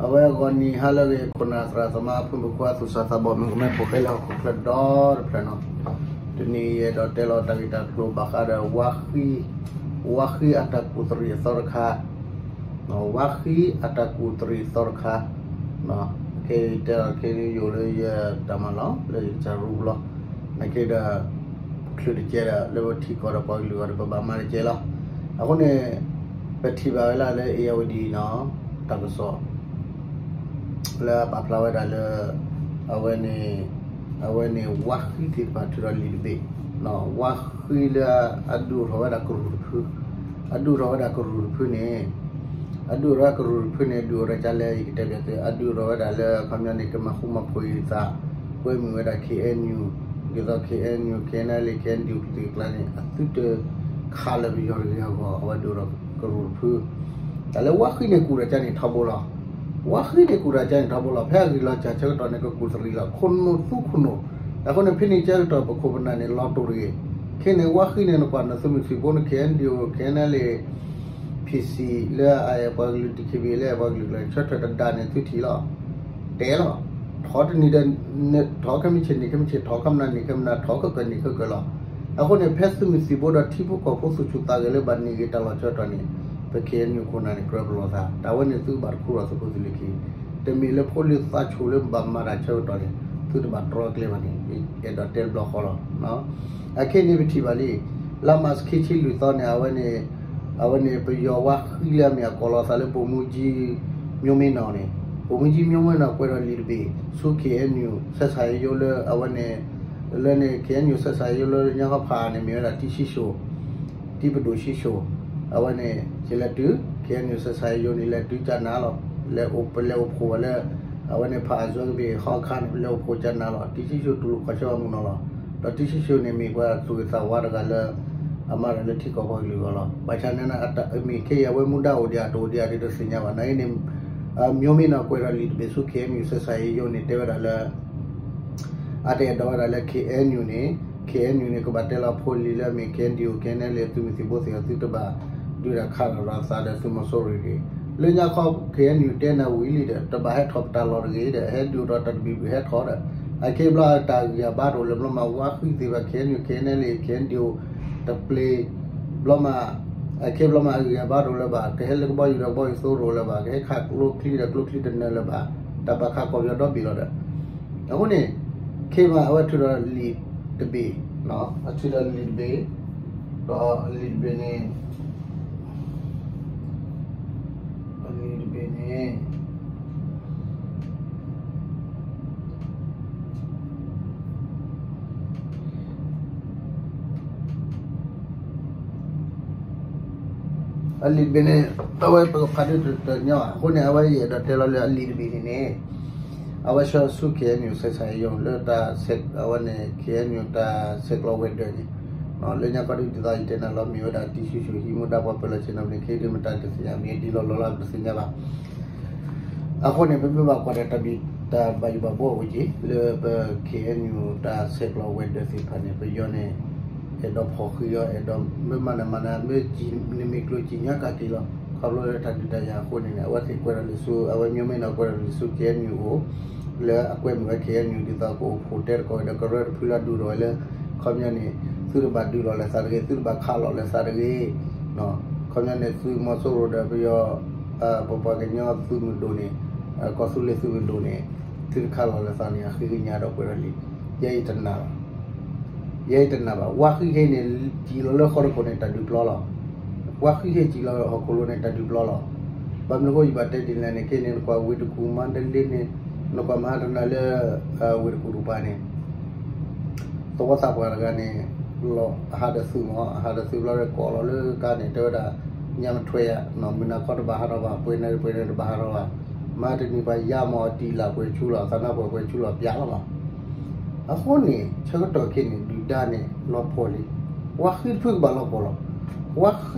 အဝဲအဂီၢ်နံၤဟါလၢအဂ့ၤ ခိၣ်နၢ်သရၣ်သမါ ဖုၣ်မုၣ်ခွါ သူၣ်စၢ်သးဘီၣ် မုၣ်ကမဲဖိဃဲလၢဟီၣ်ခိၣ်ချၢဒီတဖျၢၣ်နီၤ, တနံၤအံၤအဲၣ်ဒိးတဲလီၤတၢ်ဂ့ၢ်တၢ်ကျိၤဘၣ်ဃးဒီး ဝါဃံအတၢ်ကူၣ်တရံးအသီတခါ, ဝါဃံအတၢ်ကူၣ်တရံးအသီတခါ, ခဲအံၤတဲလီၤခဲအံၤယိာ်လၢယတၢ်မၤလီၤ လၢယကစၢ်ရူပလီၤ, နာ်က့ဒီး ချုးတကဲဒီး လၢပထံကီၢ်ဒီးပှၤကလုာ်အဂီၢ်ဒီး ပဘၣ်မၤတကဲလီၤ. အဃိန့ၣ် ပထံၣ်ဘၣ်ဝဲလၢလၢ အ့ၣ်ယၣ်ဝတံၣ်နီၤ တၢ်ကစီၣ် လၢအပာ်ဖျါဝဲဒၣ်လၢ အဝဲန့ၣ် အဝဲန့ၣ် ဝါဃံသ့ၣ်တဖၣ်ထုးထီၣ်လံာ်တဘ့ၣ်, ဝါဃံလၢအဒုးအိၣ်ထီၣ်ဝဲဒၣ်ကရူၢ်တဖု, အဒုးအိၣ်ထီၣ်ဝဲဒၣ်ကရူၢ်တဖုန့ၣ်, အဒုးအိၣ်ထီၣ်ဝဲဒၣ်ကရူၢ်တဖုန့ၣ် ဒုးအိၣ်ထီၣ်ဒ်လဲၣ် ယကတဲဘၣ်သု, အဒုးအိၣ်ထီၣ်ဝဲဒၣ်လၢအခီပညီန့ၣ် ကမၤဃူမၤဖိးအသး, ကွဲမုာ်ဝဲဒၣ် ခ့ၣ်အဲၣ်ယူၣ်, ဒ်သိး ခ့ၣ်အဲၣ်ယူၣ်, ခ့ၣ်အဲၣ်ယူၣ် ကလုာ်ကလုာ်ကျါန့ၣ် အသုတခးလၢပယီၤတဂ့ၤအဂီၢ် အဝဲဒုးအိၣ်ထီၣ်ကရူၢ်တဖု တၢ်လၢဝါဃံန့ၣ်ကူၣ်တၢ်ကါန့ၣ်ထီဘိလီၤ. ဝါဃံန့ၣ်ကူၣ်တၢ်ကါန့ၣ်ထီဘိလီၤ. ဖဲအဂံၢ်လီၤစၢ်ဆၢကတီၢ်န့ၣ် ကကူၣ်တရံးလီၤ. ခိၣ်နူာ်သူခိၣ်နူာ်, အဃိန့ၣ်ဖဲန့ၣ်ဆၢကတီၢ်ပခိၣ်ပနၢ်န့ၣ် လီၤတိၢ်တဂ့ၤ. ခဲန့ၣ် ဝါဃံန့ၣ် နကွၢ်နသုးမုၢ်သံၣ်ဘိန့ၣ် ခ့ၣ်အဲၣ်ယူၣ်, ခ့ၣ်အဲၣ်ယူၣ်, ဖံၣ်စံၣ် လၢအအဲၣ်ပှၤကလုာ် တီၣ်ခ့ၣ်ဘံၣ် လၢအအဲၣ်ပှၤကလုာ်ကျါန့ၣ် ဆၢထၢၣ်တဒၣ်န့ၣ် သုထံၣ်လီၤ. တဲလီၤ. ထီတနံၤဒီး ထီခဲမုၢ်ဆ့ၣ် နံၤခဲမုၢ်ဆ့ၣ်, ထီခဲမုၢ်နၤ နံၤခဲမုၢ်နၤ, ထီခဲကၢၢ် နံၤခဲကၢၢ်လီၤ. အဃိန့ၣ် ဖဲသုးမုၢ်သံၣ်ဘိဒီးထံဖိကီၢ်ဖိသူၣ်ဆူၣ်သးဂဲၤလၢဘၣ်န့ၢ်ဂ့ၤတၢ်လီၢ်ဆၢကတီၢ်န့ၣ် ပ ခ့ၣ်အဲၣ်ယူၣ် ခိၣ်နၢ်န့ၣ် ကြၢးပလီၢ်သး, တၢ်ဝဲန့ၣ်သုဘၣ်တခူထီၣ်သုးဖိသုးလံၤခံ, တမ့ၢ်လၢဖိလံၤသးဆူၣ်လၢဘၣ်မၤတၢ်ဆၢကတီၢ်န့ၣ် သုတဘၣ်တြီကျဲဘၣ်န့ၣ် အဲၣ်ဒိးတဲတဘျီဃီလီၤ. အခဲအံၤန့ၣ်ပထံၣ်ဘၣ်လံ, လါမၢ်ၡးခံဆံလွံၢ်သီန့ၣ် အဝဲန့ၣ် အဝဲန့ၣ် ပယီၤဝါဃံလၢအမ့ၢ်အကိးလီၤသးလၢ ဗိုလ်မှူးကြီး မျိုးမင်းအောင်န့ၣ်, ဗိုလ်မှူးကြီး မျိုးမင်းအောင် ကွဲးထီၣ်လံာ်တဘ့ၣ် ဆူ ခ့ၣ်အဲၣ်ယူၣ် ဆက်ဆံရေးရုံး လၢအဝဲန့ၣ် လၢန့ၣ် ခ့ၣ်အဲၣ်ယူၣ် ဆက်ဆံရေးရုံး လၢညါခီဖးန့ၣ် မ့ၢ်ဝဲဒၣ် တံဆံၡိၣ်, တံပဒိၣ်ဆံၡိၣ်, အဝဲန့ၣ် ယလဲၤတုၤ ခ့ၣ်အဲၣ်ယူၣ် ဆက်ဆံရေးရုံး န့ၣ် လဲၤတုၤကၠနၤလီၤ. လဲၤအိၣ် ပလဲၤအိၣ်ဖှိၣ်ဝဲလၢ အဝဲန့ၣ် ဖးအၢၣ်စၢကဘ့ၣ်ဟီၣ်ခါန့ၣ် ပလဲၤအိၣ်ဖှိၣ်ကၠနၤလီၤ. တံဆံၡိၣ်တူၢ်လိာ်ခီၣ်ဆၢအမုၢ်နီၤလီၤ. ဒီးတံဆံၡိၣ်န့ၣ် မ့ၢ်ပှၤသူၣ်ဂ့ၤသးဝါတဂၤလၢ အမၤတၢ်လၢထံကီၢ်ပှၤကလုာ်အဂီၢ်လီၤ. ဘၣ်ဆၣ်န့ၣ် အမ့ၢ်ခဲအံၤအဝဲမူဒါအိၣ်ဒံးဧါတအိၣ်ဒံးဧါဒ်တသ့ၣ်ညါဘၣ်. နာ်က့န့ၣ် မျိုးမင်းအောင် ကွဲးထီၣ်လံာ်တဘ့ၣ်ဆူ ခ့ၣ်အဲၣ်ယူၣ် ဆက်ဆံရေးရုံး န့ၣ် တဲဝဲဒၣ်လၢ အတအဲၣ်ဒိးဝဲဒၣ်လၢ ခ့ၣ်အဲၣ်ယူၣ် န့ၣ် ခ့ၣ်အဲၣ်ယူၣ် န့ၣ် ကဘၣ်တဲလီၤဖိလံၤလၢအမ့ၢ် ခ့ၣ်အဲၣ်ယူၣ် ခ့ၣ်အဲၣ်ယူၣ် သုးမုၢ်သံၣ်ဘိသ့ၣ်အီၤ သုတဘၣ်ဒုးတၢ်ခးလီၤသးဒီးသုးမီၤစိရိၤတဂ့ၤ. လၢညါခီ ခ့ၣ်အဲၣ်ယူၣ် တဲနၤဝံၤလံဒီး တဘၣ်ဟဲထီၣ်ပတၢ်လီၢ်တဂ့ၤဒီး ဟဲဒုးအိၣ်ထီၣ်တၢ်တဘံၣ်ဘုၣ်ဟဲထီၣ်ဒီး အခဲအံၤဘျီတၢ်ဂံၢ်အဘါတအိၣ်လၢၤဘျီမး ဝါဃံသ့ၣ်တဖၣ် ခ့ၣ်အဲၣ်ယူၣ် ခ့ၣ်အဲၣ်ယူၣ် တပျ့ၤ ဘျီမး အခဲအံၤဘျီမး အဂံၢ်အဘါတအိၣ်လၢၤဘၣ်, ကဟဲလၢကဘီယူၤဒီးကဘီယူၤသိတအိၣ်လၢၤဘၣ်, ကဟဲခးကျိချံဒီးကျိချံတနၢၤလၢၤဘၣ်, တၢ်ဘၣ်ခးကီၢ်ပယီၤဒီဘ့ၣ်လီၤဒီး အဃိန့ၣ် ခဲအံၤမးအဝဲထုးထီၣ်လံာ်တဘ့ၣ်, အထုးထီၣ်လံာ်တဘ့ၣ်, ဒီးအလံာ်တဘ့ၣ်န့ၣ် အလံာ်တဘ့ၣ်န့ၣ် အလံာ်တဘ့ၣ်န့ၣ် အဝဲပကဖးဒုးတညီဘၣ်. အဃိန့ၣ် အဝဲယအဲၣ်ဒိးတဲလီၤလၢအလံာ်တဘ့ၣ်န့ၣ်န့ၣ် အဝဲဆှၢဆူ ခ့ၣ်အဲၣ်ယူၣ် ဆက်ဆံရေးရုံး လၢတၢ်ဆဲး အဝဲန့ၣ် ခ့ၣ်အဲၣ်ယူၣ် တၢ်ဆဲးကျိးဝဲၤဒၢးန့ၣ် လၢညါခီဒုးဒ်သိးယတဲနၤလီၤ မ့ၢ်ဝဲဒၣ်တံဆူၣ်ဆူၣ်ဟံးမူဒါပှၤပၢၤလီၢ်ဆ့ၣ်နီၤန့ၣ် ခဲအံၤဒုးမတၤတသ့ၣ်ညါ မ့ၢ်ဒ်လီၤလီၤလၢပတသ့ၣ်ညါဘၣ်. အဃိန့ၣ် ပမ့ၢ်ဘၣ်ကွၢ်ဒီးတၢ်ဘံၣ်တၢ်ဘၣ်ယိၣ်ဘၣ်ဘှီအိၣ်က့ၤ လၢပ ခ့ၣ်အဲၣ်ယူၣ် တၢ်ဆဲးကျိးဝဲၤဒၢးသ့ၣ်တဖၣ်န့ၣ် ပယီၤန့ၣ် အဲၣ်ဒိးဖီၣ်ဃံးအီၤ အဲၣ်ဒိးမ့ၢ်မၤနၢၤမၤနၢၤ မ့ၢ်နမ့ၢ်ကျိၤစံၣ်ညါကးက့ၤလီၤ. ခီဖျိလၢတၢ်ဒုးတၢ်ယၤအဃိန့ၣ်န့ၣ် အဝဲသ့ၣ်ကွဲးထီၣ်လံာ်ဆူ အဝဲမျိုးမင်းအောင် ကွဲးထီၣ်လံာ်ဆူ ခ့ၣ်အဲၣ်ယူၣ် အိၣ် လၢအကွဲမုာ်ဝဲ ခ့ၣ်အဲၣ်ယူၣ် ဒ်သိးကအိၣ်ဖှိၣ်တဲသကိးဒီး ကရၢတဖုလၢအဒုးထီၣ်ဝဲလၢ ခီပညီန့ၣ် သုတဘၣ်ဒုးလီၤလၢသးတဂ့ၤ သုတဘၣ်ခးလီၤလၢသးတဂ့ၤ ခီပညီန့ၣ် သုးမီၤစိရိၤဒီးပယီၤ ပပှၤကညီသုးမုၢ်ဒိၣ်န့ၣ် ကီၢ်သူလ့ၤသုးမုၢ်ဒိၣ်န့ၣ် သုတခးလီၤလၢသးန့ၣ် အဃ့ကညးဒီးကွဲးထီၣ်လံာ် ယဲအံၤတနာ်ဘၣ် ယဲအံၤတနာ်ဘၣ်. ဝါဃံခဲအံၤန့ၣ် စံၣ်လီၤလၢဃီတခိၣ်န့ၣ် တၢ်ဒုးပျီလီၤ. ဝါဃံခဲအံၤစံၣ်လီၤဟီၣ်ခိၣ်လိၤန့ၣ် တၢ်ဒုးပျီလီၤ. ဘၣ်မနုၤဃိယဘၣ်တဲဒ်လဲၣ်န့ၣ် ခဲအံၤန့ၣ် နကွၢ်ဝ့ၢ်တကူၣ် မါတလ့န့ၣ် နကွၢ်မဟါတနၤလၢ ဝ့ၢ်တကူၣ်တကပၤန့ၣ် သဝီသးပှၢ်တဂၤန့ၣ် လီၤအဟးဒီးသုးမး အဟးဒီးသုးဘျီဒီးကိးလီၤလၢကါန့ၣ် တဲဝဲဒၣ် ညမထွက်ရ မုၢ်နၤခီတဘၣ်ဟးထီၣ်ဘၣ် ပှဲၤနၤပှဲၤနၤတဘၣ်ဟးထီၣ်ဘၣ် မါတနံၤပှၤယါမီၤအတံၢ်လၢပှဲၤဆူလီၤ သးနါပှဲၤပှဲၤဆူလီၤပျးလီၤလီၤ. အဃိန့ၣ် ဆၢကတီၢ်ခဲအံၤန့ၣ် ဒုၣ်ဒါန့ၣ် လီၤပှီၢ်လံ. ဝါဃံတဖုကဘၣ်လီၤပှီၢ်လီၤ. ဝါဃံ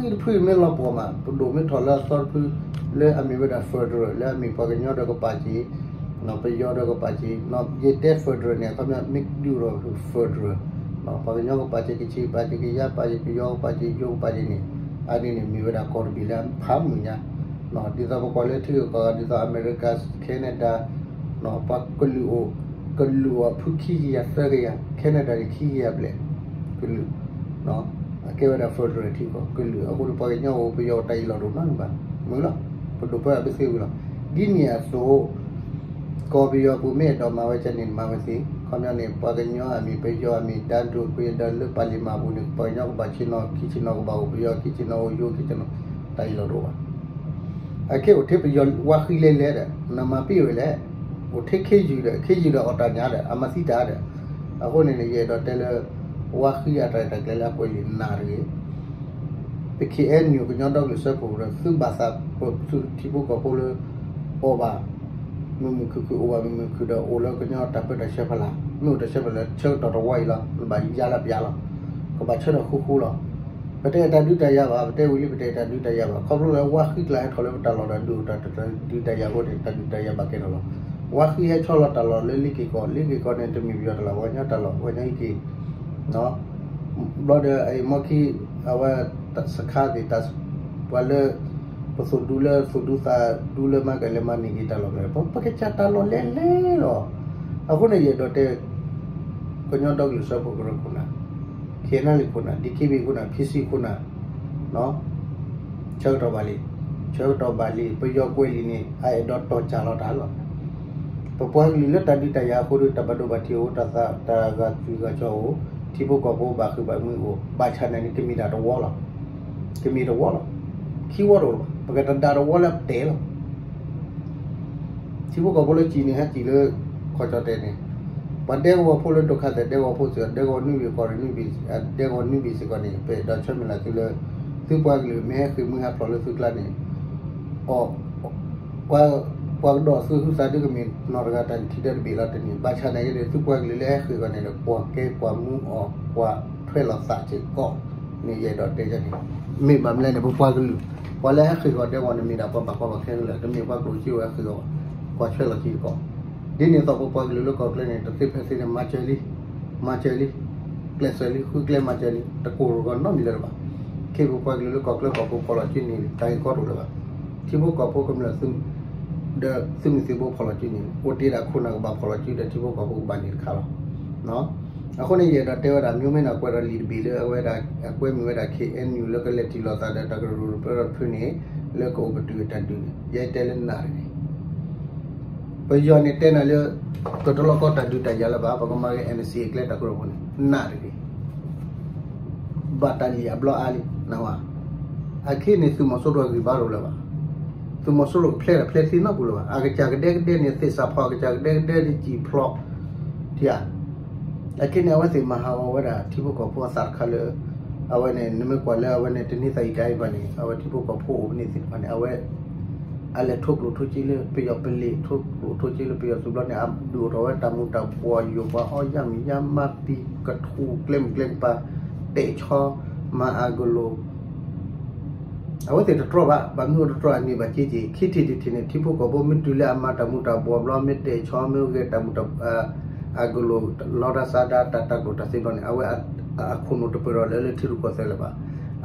တဖုမ့ၢ်လီၤပှီၢ်မး ပဒိၣ်မ့ၢ်ထီၣ်လၢအသီတဖု လၢအမ့ၢ်ဝဲဒၣ် federal လၢအမ့ၢ်ပှၤကညီဒီးကပာ်စ့ ပယီၤဒီးကပာ်စ့ ယတဲ federal န့ၣ် အခီပညီ မ့ၢ်ဒုးအိၣ်ထီၣ် federal ပှၤကညီကပာ်စ့ ကချ့ၣ်ကပာ်စ့ ကယါကပာ်စ့ ပယီၤကပာ်စ့ ယိၤကပာ်စ့န့ၣ် အန့ၣ်န့ၣ် မ့ၢ်ဝဲဒၣ်ကီၢ်တဘ့ၣ်လၢဖးမုၢ်ညါ ဒ်သိးပကွၢ်လၢထံဂုၤကီၢ်ဂၤ ဒ်သိးအမဲရကၤ Canada ပှၤကလုာ်အိၣ်, ကလုာ်အိၣ်ဖုခံကယၤသၢကယၤ, Canada န့ၣ်ခံကယၤဘျဲၣ် ကလုာ်, အကဲဝဲဒၣ် federal ထံကီၢ်ကလုာ်အဃိန့ၣ် ပှၤကညီအိၣ်ပယီၤအိၣ်တၢ်အံၤလီၤတအိၣ်နီတမံၤဘၣ်, မုာ်လီၤ, ပဒိၣ်ပၢအဘၢသ့ဝံၤလီၤ. ဒ်န့ၣ်အသိး ကီၢ်ပယီၤပူၤမ့ၢ်အဲၣ်ဒိးမၤဝဲကန့ၣ် မၤဝဲသ့, ခီပညီန့ၣ် ပှၤကညီအမံၤပယီၤအမံၤ တၢ်ဒိၣ်ကွံာ်ဒီးလၢပာ်လံာ်မၤပူၤန့ၣ် ပှၤကညီကဘၣ်ဆ့ၣ်နီၤ ခံဆ့ၣ်နီၤကဘၣ်အိၣ်ပယီၤ ခံဆ့ၣ်နီၤအိၣ်ယိခံဆ့ၣ်နီၤ တၢ်အံၤလီၤတအိၣ်ဘၣ်. အခဲအိၣ်ထဲပယီၤဝါဃံလဲၤလဲၤဒီး နမၤပ့ၢ်ဝဲလဲၣ်, အိၣ်ထဲခ့ယုၢ်ဒီး ခ့ယုၢ်ဒီးအီၣ်တၢ်ညါဒီး အမၤသံတၢ်ဒီး, အဃိန့ၣ်န့ၣ် ယအဲၣ်ဒိးတဲလၢ ဝါဃံအတၢ်ရဲၣ်တၢ်ကျဲၤလၢအပှဲၤလံနးတဂ့ၤ ပ ခ့ၣ်အဲၣ်ယူၣ် ကညီဒီကလုာ်စၢဖှိၣ်ကရၢ သုဘၣ်သးပၢၢ်သုထံဖိကီၢ်ဖိလၢ အီၣ်ဘၣ်မုာ်မုာ်ခုၣ်ခုၣ် အိၣ်ဘၣ်မုာ်မုာ်ခုၣ်ဒီးအိၣ်လၢကညီတၢ်ပၢတၢ်ဆှၢဖီလာ်, မ့ၢ်အိၣ်တၢ်ဆှၢဖီလာ် ဆၢကတီၢ်တဝီအံၤလီၤ, နဘၣ်ယါလၢပယါလီၤ, ကဘၣ်ဆၢထၢၣ်ဃူဃူလီၤ. ပတအဲၣ်တၢ်ဒုးတၢ်ယၤဘၣ်, ပတဲဝံၤလံပတအဲၣ်တၢ်ဒုးတၢ်ယၤဘၣ်, ခီဖျိလၢဝါဃံကျါဟဲထီၣ်လၢပတၢ်လီၢ်ဒီးဒုးအိၣ်တၢ်တၢ်ဒုးတၢ်ယၤအဃိန့ၣ် တၢ်ဒုးတၢ်ယၤဘၣ်ကဲထီၣ်လီၤ. ဝါဃံဟဲဆီလီၤတၢ်လီၢ်လၢလ့က့ၤကီၢ်, လ့က့ၤကီၢ်န့ၣ် တမ့ၢ်ပယီၤတၢ်လီၢ်, ပှၤကညီတၢ်လီၢ်, ပှၤကညီဟံးက့ၤ ဘျီဒီးအမီခံ အဝဲ စခါသ့ၣ်တၢ် ပှၤလၢ ပသိၣ်ဒူလၢသိၣ်ဒူသးဒူလၢမၤကလဲၤမၤန့ၢ်က့ၤတၢ်လီၢ်ဖဲ ပကစၢ်တၢ်လီၢ်လဲၤလဲၤလီၤ. အဃိန့ၣ် ယအဲၣ်ဒိးတဲ ကညီဒီကလုာ်စၢဖှိၣ်ကရၢခိၣ်နၢ်, ခ့ၣ်အဲၣ်ယူၣ်လ့ၣ်ခိၣ်နၢ်, ဒံၣ်ခ့ဘံၣ်ခိၣ်နၢ်, ဖံစံခိၣ်နၢ် ဆၢကတီၢ်ဘၣ်လံ, ဆၢကတီၢ်ဘၣ်လံ, ပယီၤကွဲးလံာ်န့ၣ် အအဲၣ်ဒိးတီၢ်စၢ်လီၤတၢ်လီၤ. ပပှၤကလုာ်လၢတၢ်ဒုးတၢ်ယၤအဃိဒီး တၢ်ဘၣ်ဒိဘၣ်ထံးအိၣ်, တၢ်သးတၢ်ဂၤသွံၣ်ဂၤစီၤအိၣ်, ထံဖိကီၢ်ဖိဘၣ်ဃ့ၢ်ဘၣ်မှံအိၣ်, ဘၣ်ဆၣ်န့ၣ်န့ၣ် ကမ့ၢ်ဒၣ်တဝီလီၤ. ကမ့ၢ်တဝီလီၤ. ခံဝီတအိၣ်လၢၤဘၣ်. ပကတဒၣ်တဝီလၢပတဲလီၤ. ထံဖိကီၢ်ဖိလၢစံးန့ၣ် ဟဲစံးလၢ ခီၣ်ကၠီၣ်တဲာ်န့ၣ်, ပှၤဒဲကဝီၤဖိလၢဒိၣ်ခါသဲး ဒဲကဝီၤဖိစ့ၢ်ကီး ဒဲကဝီၤနွံဘ့ၣ်ကီၢ်ရ့ၣ်နွံဘ့ၣ်, ဒဲကဝီၤနွံဘ့ၣ်စ့ၢ်ကီးန့ၣ် ပအဲၣ်ဒိးဆၢမုၢ်လၢ်သုလၢ သုပှၤကလုာ်မ့ၢ်ဟဲဃ့ၢ်မှံဟးဖျိးလၢသုကျါန့ၣ် အီၣ် ပှၤ ပှၤကဒီးသုဟုသးဒုကမ့ၢ်နီၢ်တဂၤတၢ်ထံၣ်ဒၢတဘ့ၣ်လီၤတန့ၢ်, ဘၣ်ဆၣ်န့ၣ်က့န့ၣ် သုပှၤကလုာ်လၢဟဲဃ့ၢ်ဂီၤန့ၣ်ဒီး ကွၢ်ကဲကွၢ်မူအီၣ် ကွၢ်ထွဲလီၤသးစ့ၢ်ကီးန့ၣ် ယအဲၣ်ဒိးတဲန့ၣ်, မ့ၢ်ဘၣ်မနုၤလဲၣ်န့ၣ် ပပှၤကလုာ် ပှၤလၢဟဲဃ့ၢ်ဂီၤဒဲကဝီၤန့ၣ် မ့ၢ်ဒၣ်ပှၤဘၣ်ကီဘၣ်ခဲကလုာ် တမ့ၢ်ပှၤကျိၣ်စ့ဝဲဃ့ၢ်ဂီၤဘၣ်, ကွၢ်ထွဲလီၤစ့ၢ်ကီး, ဒ်န့ၣ်အသိး ပပှၤကလုာ်လၢကီၢ်ချၢန့ၣ် တသ့ဖဲသ့န့ၣ် မၤစၢၤလံ, မၤစၢၤလံ, ကျဲးစၢးလံ ဃုကျဲမၤစၢၤလံ, တကိၢ်ဂီၤနီတမံၤလၢၤဘၣ်. ခဲအံၤပပှၤကလုာ်လၢကီၢ်ချၢကီၢ်ပူၤဖီၣ်လီၤစုန့ၣ် တၢ်ဂ့ၢ်ကီတအိၣ်လၢၤဘၣ်. ထံဖိကီၢ်ဖိကမျၢၢ် ဒီးသုးမုၢ်သံၣ်ဘိဖီၣ်လီၤစုန့ၣ် အိၣ်တ့ၢ်ဒၣ်ခိၣ်နၢ်ကဘၣ်ဖီၣ်လီၤစုဒီးထံဖိကီၢ်ဖိကဘၣ်န့ၣ်တခါလီၤ. အဃိန့ၣ် ယအဲၣ်ဒိးတဲဝဲဒၣ် မျိုးမင်းနော် ကွဲးဒီးလံာ်တဘ့ၣ်လၢအဝဲဒၣ် အကွဲမုာ်ဝဲဒၣ် ခ့ၣ်အဲၣ်ယူၣ်လၢကလဲၤထံၣ်လိာ်သးဒီးတၢ်ကရၢကရိတဖုန့ၣ် လၢကအိၣ်ပတုာ်အတၢ်ဒုးန့ၣ် ယဲတဲလၢနးတဂ့ၤ ပယီၤန့ၣ်တဲနၤလၢ ကတလီၤကီတၢ်ဒုးတၢ်ယၤလၢၤဘၣ် ပကမၤဂ့ၤ NCA အကျဲတၢ်ကရၢကရိန့ၣ် နးတဂ့ၤ ဘၣ်တၢ်လံၣ်အဘျီအါလံ နဝဲ အခဲအံၤန့ၣ် သုးမီၤစိရိၤအဂံၢ်ဘါတအိၣ်လၢၤဘၣ်. သုးမီၤစိရိၤကဖျဲးတၢ်ဖျဲးသ့နီတပူၤလၢၤဘၣ်. အကစၢ်ကဒဲကဒဲန့ၣ် သ့ၣ်စးဖီအကစၢ်ကဒဲကဒဲန့ၣ် စံၣ်ဖျိး ထံဧါ. အခဲအံၤန့ၣ် အဝဲသ့ၣ်မၤဟးဂီၤဝဲဒၣ်ထံဖိကီၢ်ဖိအသးတခါလၢ အဝဲန့ၣ် နမ့ၢ်ကွၢ်လၢအဝဲန့ၣ် တနံၤသးအံၤတၢ်အံၤဘၣ်န့ၣ် အဝဲထံဖိကီၢ်ဖိအိၣ်ဖဲန့ၣ်သ့ၣ်တဖၣ်န့ၣ် အဝဲ အလဲၤထိၣ်ကျိၣ်ထိၣ်စ့လၢပယီၤပလ့ၤ ထိၣ်ကျိၣ်ထိၣ်စ့လၢပယီၤသုးဘျီန့ၣ် အဒုးအိၣ်ထီၣ်ဝဲတၢ်မူၤတၢ်ဘှီး ယိာ်ပှၤအီၣ်ယၢ်မံၤယၢ်မါ ပံၤကထူၣ် ကျဲမုၢ်ကျဲကပၤ တဲာ်ဆီ မၤအကလိၤ အဝဲသ့ၣ်တတြီဘၣ် ဘၣ်မနုၤအတတြီအန့ၣ်ဘၣ်က့က့ ခံထံၣ်တထံၣ်န့ၣ် ထံဖိကီၢ်ဖိမ့ၢ်တုၤလၢအမၤတၢ်မူၤတၢ်ဘှီးဘျီ မ့ၢ်တဲာ်ဆီ မ့ၢ်ဂဲၤတၢ်မူၤတၢ် အကလိၤ လီတၢ်ဆါဒၣ်တၢ်တၢ်ကျိၣ်တၢ်စ့ဘျီန့ၣ် အဝဲ အခိၣ်နူာ်တပၢၢ်ထီၣ်လၢလၢထံရူၢ်ကီၢ်သဲးလၢၤဘၣ်.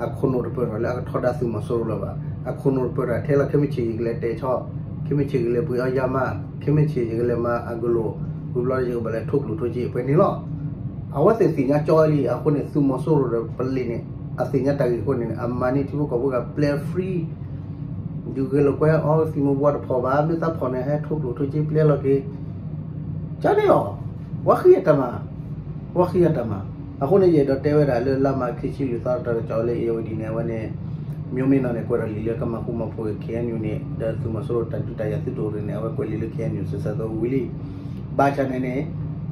အခိၣ်နူာ်တပၢၢ်ထီၣ်လၢအကထီဒါသုးမီၤစိရိၤလၢၤဘၣ်. အခိၣ်နူာ်တပၢၢ်ထီၣ်ထဲလီၤ ခဲမုၢ်ဆ့ၣ်ယကလဲၤတဲာ်ဆီ ခဲမုၢ်ဆ့ၣ်ကလဲၤပှ့ၤအီၣ်ယၢ်မါ ခဲမုၢ်ဆ့ၣ်ယကလဲၤမၤအကလိၤ ဝံၤဘျီယကဘၣ်လဲၤထိၣ်ကျိၣ်ထိၣ်စ့ပှဲၤန့ၣ်လီၤ. အဝဲသ့ၣ်သ့ၣ်ညါကၠီလံ အဃိန့ၣ် သုးမီၤစိရိၤဒီးပလ့ၤန့ၣ် အသ့ၣ်ညါတၢ်ဂ့ၢ်အဃိန့ၣ် အမၤန့ၢ်ထံဖိကီၢ်ဖိဂၤ ပျဲ free ဒုးဂဲၤလိာ်ကွဲအီၤ သံၣ်မူၤဘှီးတဖီၣ်ဘၣ် မ့ၢ်သးဖီၣ်န့ၣ် ဟဲထိၣ်ကျိၣ်ထိၣ်စ့ပျဲလီၤက့ၤ ကန့ၣ်လီၤ. ဝါဃံအတၢ်မၤ ဝါဃံအတၢ်မၤ အဃိန့ၣ် ယအဲၣ်ဒိးတဲဝဲဒၣ်လၢလါမးခံဆံလွံၢ်သီတၢ်ကစီၣ်လၢ အ့ၣ်ယၣ်ဝတံၣ်န့ၣ် အဝဲန့ၣ် မျိုးမင်းနော်န့ၣ် ကွဲးထီၣ်လံာ်လၢကမၤဃူမၤဖိးက့ၤ ခ့ၣ်အဲၣ်ယူၣ်န့ၣ် ဒီးသုးမီၤစိရိၤတၢ်ဒုးတၢ်ယၤသုတအိၣ်ရ့ၣ်န့ၣ် အဝဲကွဲးလံာ်လၢ ခ့ၣ်အဲၣ်ယူၣ် စံးဆၢသိဝံၤလံ. ဘၣ်ဆၣ်န့ၣ်န့ၣ်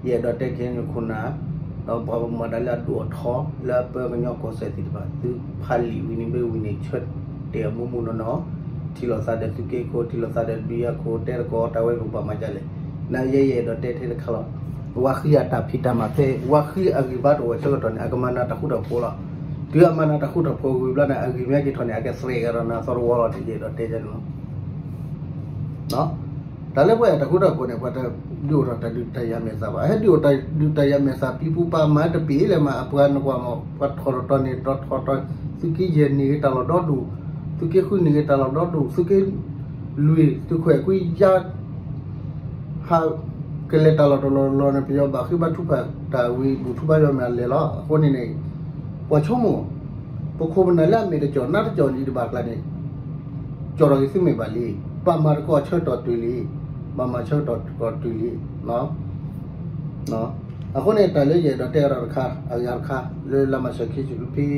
ယအဲၣ်ဒိးတဲ ခ့ၣ်အဲၣ်ယူၣ်ခိၣ်နၢ် ဒီးပှၤဘၣ်မူဘၣ်ဒါလၢအဒိၣ်အထီ လၢအပၢကညီကီၢ်စဲၣ်သ့ၣ်တဖၣ် သုဖးလံာ်ဝံၤန့ၣ်မ့ၢ်ဝံၤန့ၣ် ဆၢတဲာ်အမူးမူးနီၢ်နီၢ် ထံၣ်လိာ်သးဒီးသုးက့ခိၣ် ထံၣ်လိာ်သးဒီးဒုးယၤခိၣ် တဲသကိးတၢ်ဝဲပကဘၣ်မၤဒ်လဲၣ်. နယဲယအဲၣ်ဒိးတဲထဲတခါလီၤ. ဝါဃံအတၢ်ဖံးတၢ်မၤဖဲ ဝါဃံအဂံၢ်ဘါတအိၣ်အဆၢကတီၢ်န့ၣ် အကမၤနၤတၢ်ဃူတၢ်ဖိးလီၤ. တုၤအမၤနၤတၢ်ဃူတၢ်ဖိးဝံၤဘျီန့ၣ် အဂံၢ်မ့ၢ်က့ၤထီၣ်န့ၣ် အကသရဲးကဒီးနၤသီတဝီလီၤ တယဲၢ်ဒီးတဲန့ၣ်လီၤ. တၢ်လၢပှၤအဲၣ်တၢ်ဃူတၢ်ဖိးန့ၣ် ပှၤတဒုးအိၣ်ထီၣ်တၢ်ဒုးတၢ်ယၤမဲာ်သၣ်ဘၣ်. ဟဲဒုးအိၣ်တၢ်ဒုးတၢ်ယၤမဲာ်သၣ် ပံပူၤပာ်မၤတပ့ၢ်လၢၤမး အပှၤနကွၢ်မး ပှၤထီၣ်တတီၤန့ၣ် တထီၣ်တီၤ သုးက့ယဲၢ်န့ၢ်ဂ့ၤတၢ်လီၢ်ဒီဒူၣ် သုးက့ဃုန့ၣ်ဂ့ၤတၢ်လီၢ်ဒီဒူၣ်, သုးက့လွံၢ် သုးခွဲးကွံယါ ဟးကလဲၤတၢ်လီၢ်တလီၢ်လီၢ်န့ၣ် ပယီၤဘၣ်ဃ့ဘါထုကဖၣ်တၢ်ဝံၤဘူၣ်ထူဘါယွၤမ့ၢ်အလဲၤလီၤ. အဃိန့ၣ်န့ၣ် ပှၤဆိကမိၣ် ပခိၣ်ပနၢ်လၢအမဲာ်တကီၢ်နါတကီၢ်န့ၣ် တဘၣ်ကျါန့ၣ် ကၠီၣ်ထီၣ်က့ၤသုမ့ၢ်ဘၣ်လံ. ဘၣ်မၤသကိးဆၢကတီၢ်တုၤလံ, ဘၣ်မၤဆၢကတီၢ်တုၤလံ. အဃိန့ၣ် တၢ်လၢယအဲၣ်ဒိးတဲအီၤတခါ အဂၤတခါ လၢလါမၤရှးခံဆံဖဲ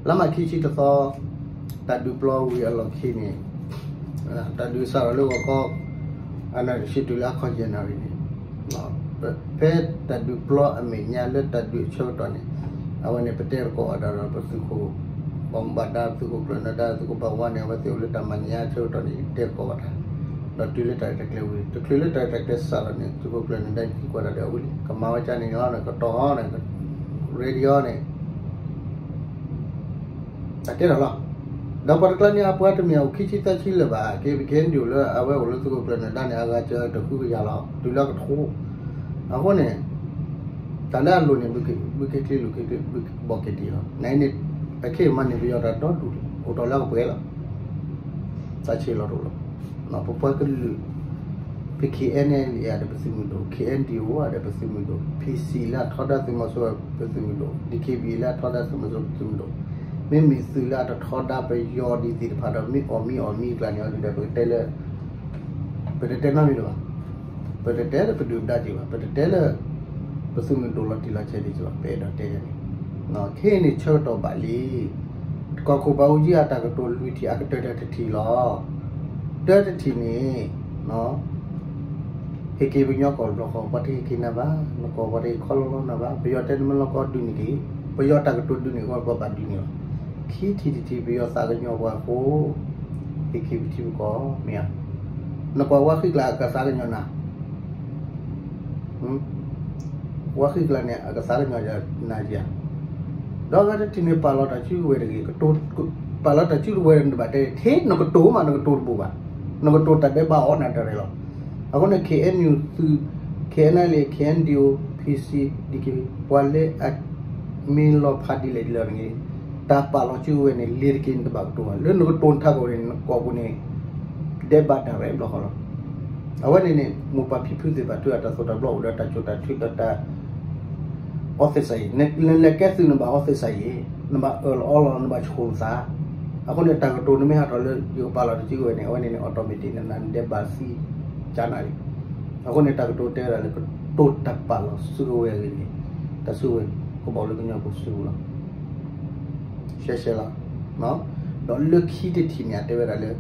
လါမၤခံဆံတသီ တၢ်ဒုးပျီဝံၤအလီၢ်ခံန့ၣ် တၢ်ဒုးစးထီၣ်လၢဂီၤခီ အနၣ်ရံၣ်ဆံတုၤလၢအခီၣ်ယဲၢ်နၣ်ရံၣ်န့ၣ် ဖဲတၢ်ဒုးပျီအမဲာ်ညါလၢတၢ်ဒုးအဆၢကတီၢ်န့ၣ် အဝဲန့ၣ်ပတဲသကိးအီၤဒီးပသုးခိၣ် ဘၣ်မူဘၣ်ဒါ သုးခိၣ်ကျၢၢ်နၢၤဒါ သုးခိၣ်ဘၣ်ဝါန့ၣ် အဝဲသ့ၣ်အိၣ်လၢတၢ်မဲာ်ညါဆၢကတီၢ်န့ၣ် ယတဲသကိးဘၣ်တၢ် ဒီးတုၤလၢတၢ်ရဲၣ်တၢ်ကျဲၤဝံၤ တချုးလၢတၢ်ရဲၣ်တၢ်ကျဲၤစးထီၣ်န့ၣ် သုးခိၣ်ကျၢၢ်နၢၤဒါ ယသံကွၢ်တၢ်ဒီးအဝဲလံ ကမၤဝဲကန့ၣ်လီၤန့ၣ် ကတီၢ်အီၤန့ၣ် ready အီၤန့ၣ် တၢ်ကဲထီၣ်လီၤ. ဒီးပှၤတကျါန့ၣ် အပှၤတမ့ၢ်အိၣ်ခံဆံသၢဆံလၢၤဘၣ်, ကဲပကဲဒိၣ်လၢအဝဲအိၣ်လၢသုးခိၣ်ကျၢၢ်နၢၤဒါန့ၣ် အဂၤစၢၤတဃုကယၤလီၤ တုၤလၢအကထိ. အဃိန့ၣ် တၢ်လၢအလိၤန့ၣ် ဘုခ့ချ့လိၤခ့ချ့ ဘုဘီက့ၤတံၢ်လီၤ. နအံၤန့ၣ် အခ့အမၤန့ၢ်ပယီၤတၢ်ဒီဒူၣ် အိၣ်ထီၣ်လၢအကပှဲၤလီၤ. တၢ်ဆ့ၣ်လီၤတအိၣ်လီၤ. ပပှၤကလုာ် ပ K N L A ဒီးပသုးမုၢ်ဒိၣ်, K N D O ဒီးပသုးမုၢ်ဒိၣ်, P C လၢအထီဒါသုးမီၤစိရိၤပသုးမုၢ်ဒိၣ်, D K B A လၢအထီဒါသုးမီၤစိရိၤပသုးမုၢ်ဒိၣ်, မ့မ့ၢ်သုးလၢအတထီဒါပယီၤဒ်သ့ၣ်တဖၣ်ဒီး မ့ၢ်အီၣ်မံအီၣ်မံအကျါန့ၣ် အီၤဒ်ဒီး ပကတဲလၢ ပတတဲနီတမံၤလၢၤဘၣ်. ပတတဲလၢပဒုၣ်ပဒါက့ၤဘၣ်, ပတတဲလၢ ပသုးမုၢ်ဒိၣ်လီၤတံၢ်လီၤဆဲးဒံးက့ၤဘၣ်, ပအဲၣ်ဒိးတဲန့ၣ် ခဲအံၤန့ၣ်ဆၢကတီၢ်ဘၣ်လံ. ကီၢ်ခိၣ်ဘၣ်အူကၠံအတၢ်ကတိၤလွံၢ်ထံၣ်အကတၢၢ်တၢ်တထံၣ်လီၤ. တၢတထံၣ်န့ၣ် ဟ့ၣ်က့ၤပှၤကညီကီၢ်တဘျီဃီ ပှၤတဟ့ၣ်က့ၤနၤဘၣ်, နကီၢ်ပှၤတဟ့ၣ်ခီလီၤလီၤနၤဘၣ်, ပယီၤတဲနမ့ၢ်လီၤကီဒုးန့ၢ်က့ၤ, ပယီၤတၢ်ကတိၤဒုးန့ၢ်က့ၤ ပှၤဘၣ်ဒုးန့ၢ်လီၤ. ခံထံၣ်တထံၣ် ပယီၤသးကညီၤပှၤအဃိ ဟ့ၣ်က့ၤပထံပကီၢ် မ့ၢ်ဧါ. နကွၢ်ဝါဃံကျါအကသးကညီၤနၤ ဝါဃံကျါန့ၣ် အကသးကညီၤနၤဧါ. ဒီးအဂၤတထံၣ်န့ၣ် ပာ်လီၤတၢ်စုကဝဲၤတဂ့ၤ, ပာ်လီၤတၢ်စုကဝဲၤန့ၣ်တဘၣ်တဲ ထဲနကတိၤမး နကတိၤတဘိးဘၣ်, နကတိၤတၢ်ဒဲးဘးအီၤနၤတရဲၣ်လီၤ. အဃိန့ၣ် K N U သုး K N L A K N D O P C D K ပှၤလၢအ မ့ၢ်လီၤဖးဒ်လဲၣ်ဒ်လဲၣ်န့ၣ် တၢ်ပာ်လီၤစုကဝဲၤန့ၣ် လ့ၤတက့ၢ်န့ၣ်တဘၣ်ကတိၤဘၣ်, လၢနကတိၤနထးခိၣ်န့ၣ် နကိာ်ပူၤန့ၣ် ဒဲးဘးတၢ်ရဲၣ်ဘျီဃီလီၤ. အဝဲန့ၣ်န့ၣ် မိၢ်ပၢ်ဖံဖုသ့ၣ်တဖၣ် ထုးအတၢ်သိၣ်တၢ်ဘျီအိၣ်ဒီးတၢ်စိာ်တၢ်ထုးဒီးတၢ် အီသ့ၣ်စ့ၢ်ကီး, နလဲၤကဲသုးနဘၣ်အီသ့ၣ်စ့ၢ်ကီး, နဘၣ်အၢၣ်လီၤအီလီၤ နဘၣ်ဆိၣ်နသး. အဃိန့ၣ် တၢ်ကတိၤနမ့ၢ်ဟးထီၣ်လၢယကပာ်လီၤတၢ်စုကဝဲၤန့ၣ် အဝဲန့ၣ်န့ၣ် automatic နနၤနဒဲးဘးသံကနၤလံ. အဃိန့ၣ် တၢ်ကတိၤတဲဝဲဒၣ်လၢ ကတိၤတၢ်ပာ်လီၤစုကဝဲၤအဂ့ၢ်န့ၣ် တၢ်စုကဝဲၤကဘၣ်လၢကညီဖိစုပူၤလီၤ. ရှဲရှဲလီၤ. ဒီးလၢခံတထံၣ်န့ၣ် အတဲဝဲဒၣ်လၢ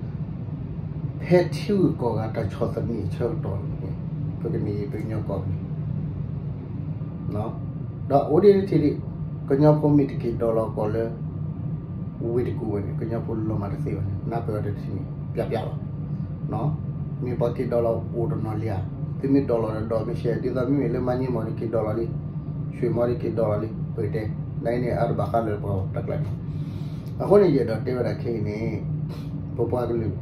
ဖဲထံဂုၤကီၢ်ဂၤတၢ်ဆီၣ်သနံးအဆၢကတီၢ်န့ၣ် ပကန့ၢ်ပကညီကီၢ်န့ၣ် ဒီးအိၣ်ဒံးတထံၣ်ဒံး ကညီဖိမ့ၢ်တက့ၤဒိးလီၤကီၢ်လၢ ဝ့ၢ်တကူၣ်ဝဲန့ၣ် ကညီဖိလီၤမၢ်တသ့ဘၣ်န့ၣ် နၢ်ပၢၢ်အီၤတထံၣ်န့ၣ် ပျးပျးလီၤ. မ့ၢ်ပှၤက့ၤဒိးလီၤအိၣ်တနီၤလံဧါ, သုမ့ၢ်ဒိးလီၤဒီးဒိးမ့ၢ်ရှဲ ဒ်သိးမ့မ့ၢ်လၢမၤန့ၢ်မီၢ်ဒီးက့ၤဒိးလီၤလံ, ဆွ့ၣ်မီၢ်ဒီးက့ၤဒိးလီၤလံ ပကတဲ, ဒ်န့ၣ်အါတဘၣ်ဃးလၢပှၤတၢ်ကျါန့ၣ်. အဃိန့ၣ် ယအဲၣ်ဒိးတဲဝဲဒၣ်ခဲအံၤန့ၣ် ပပှၤကလုာ်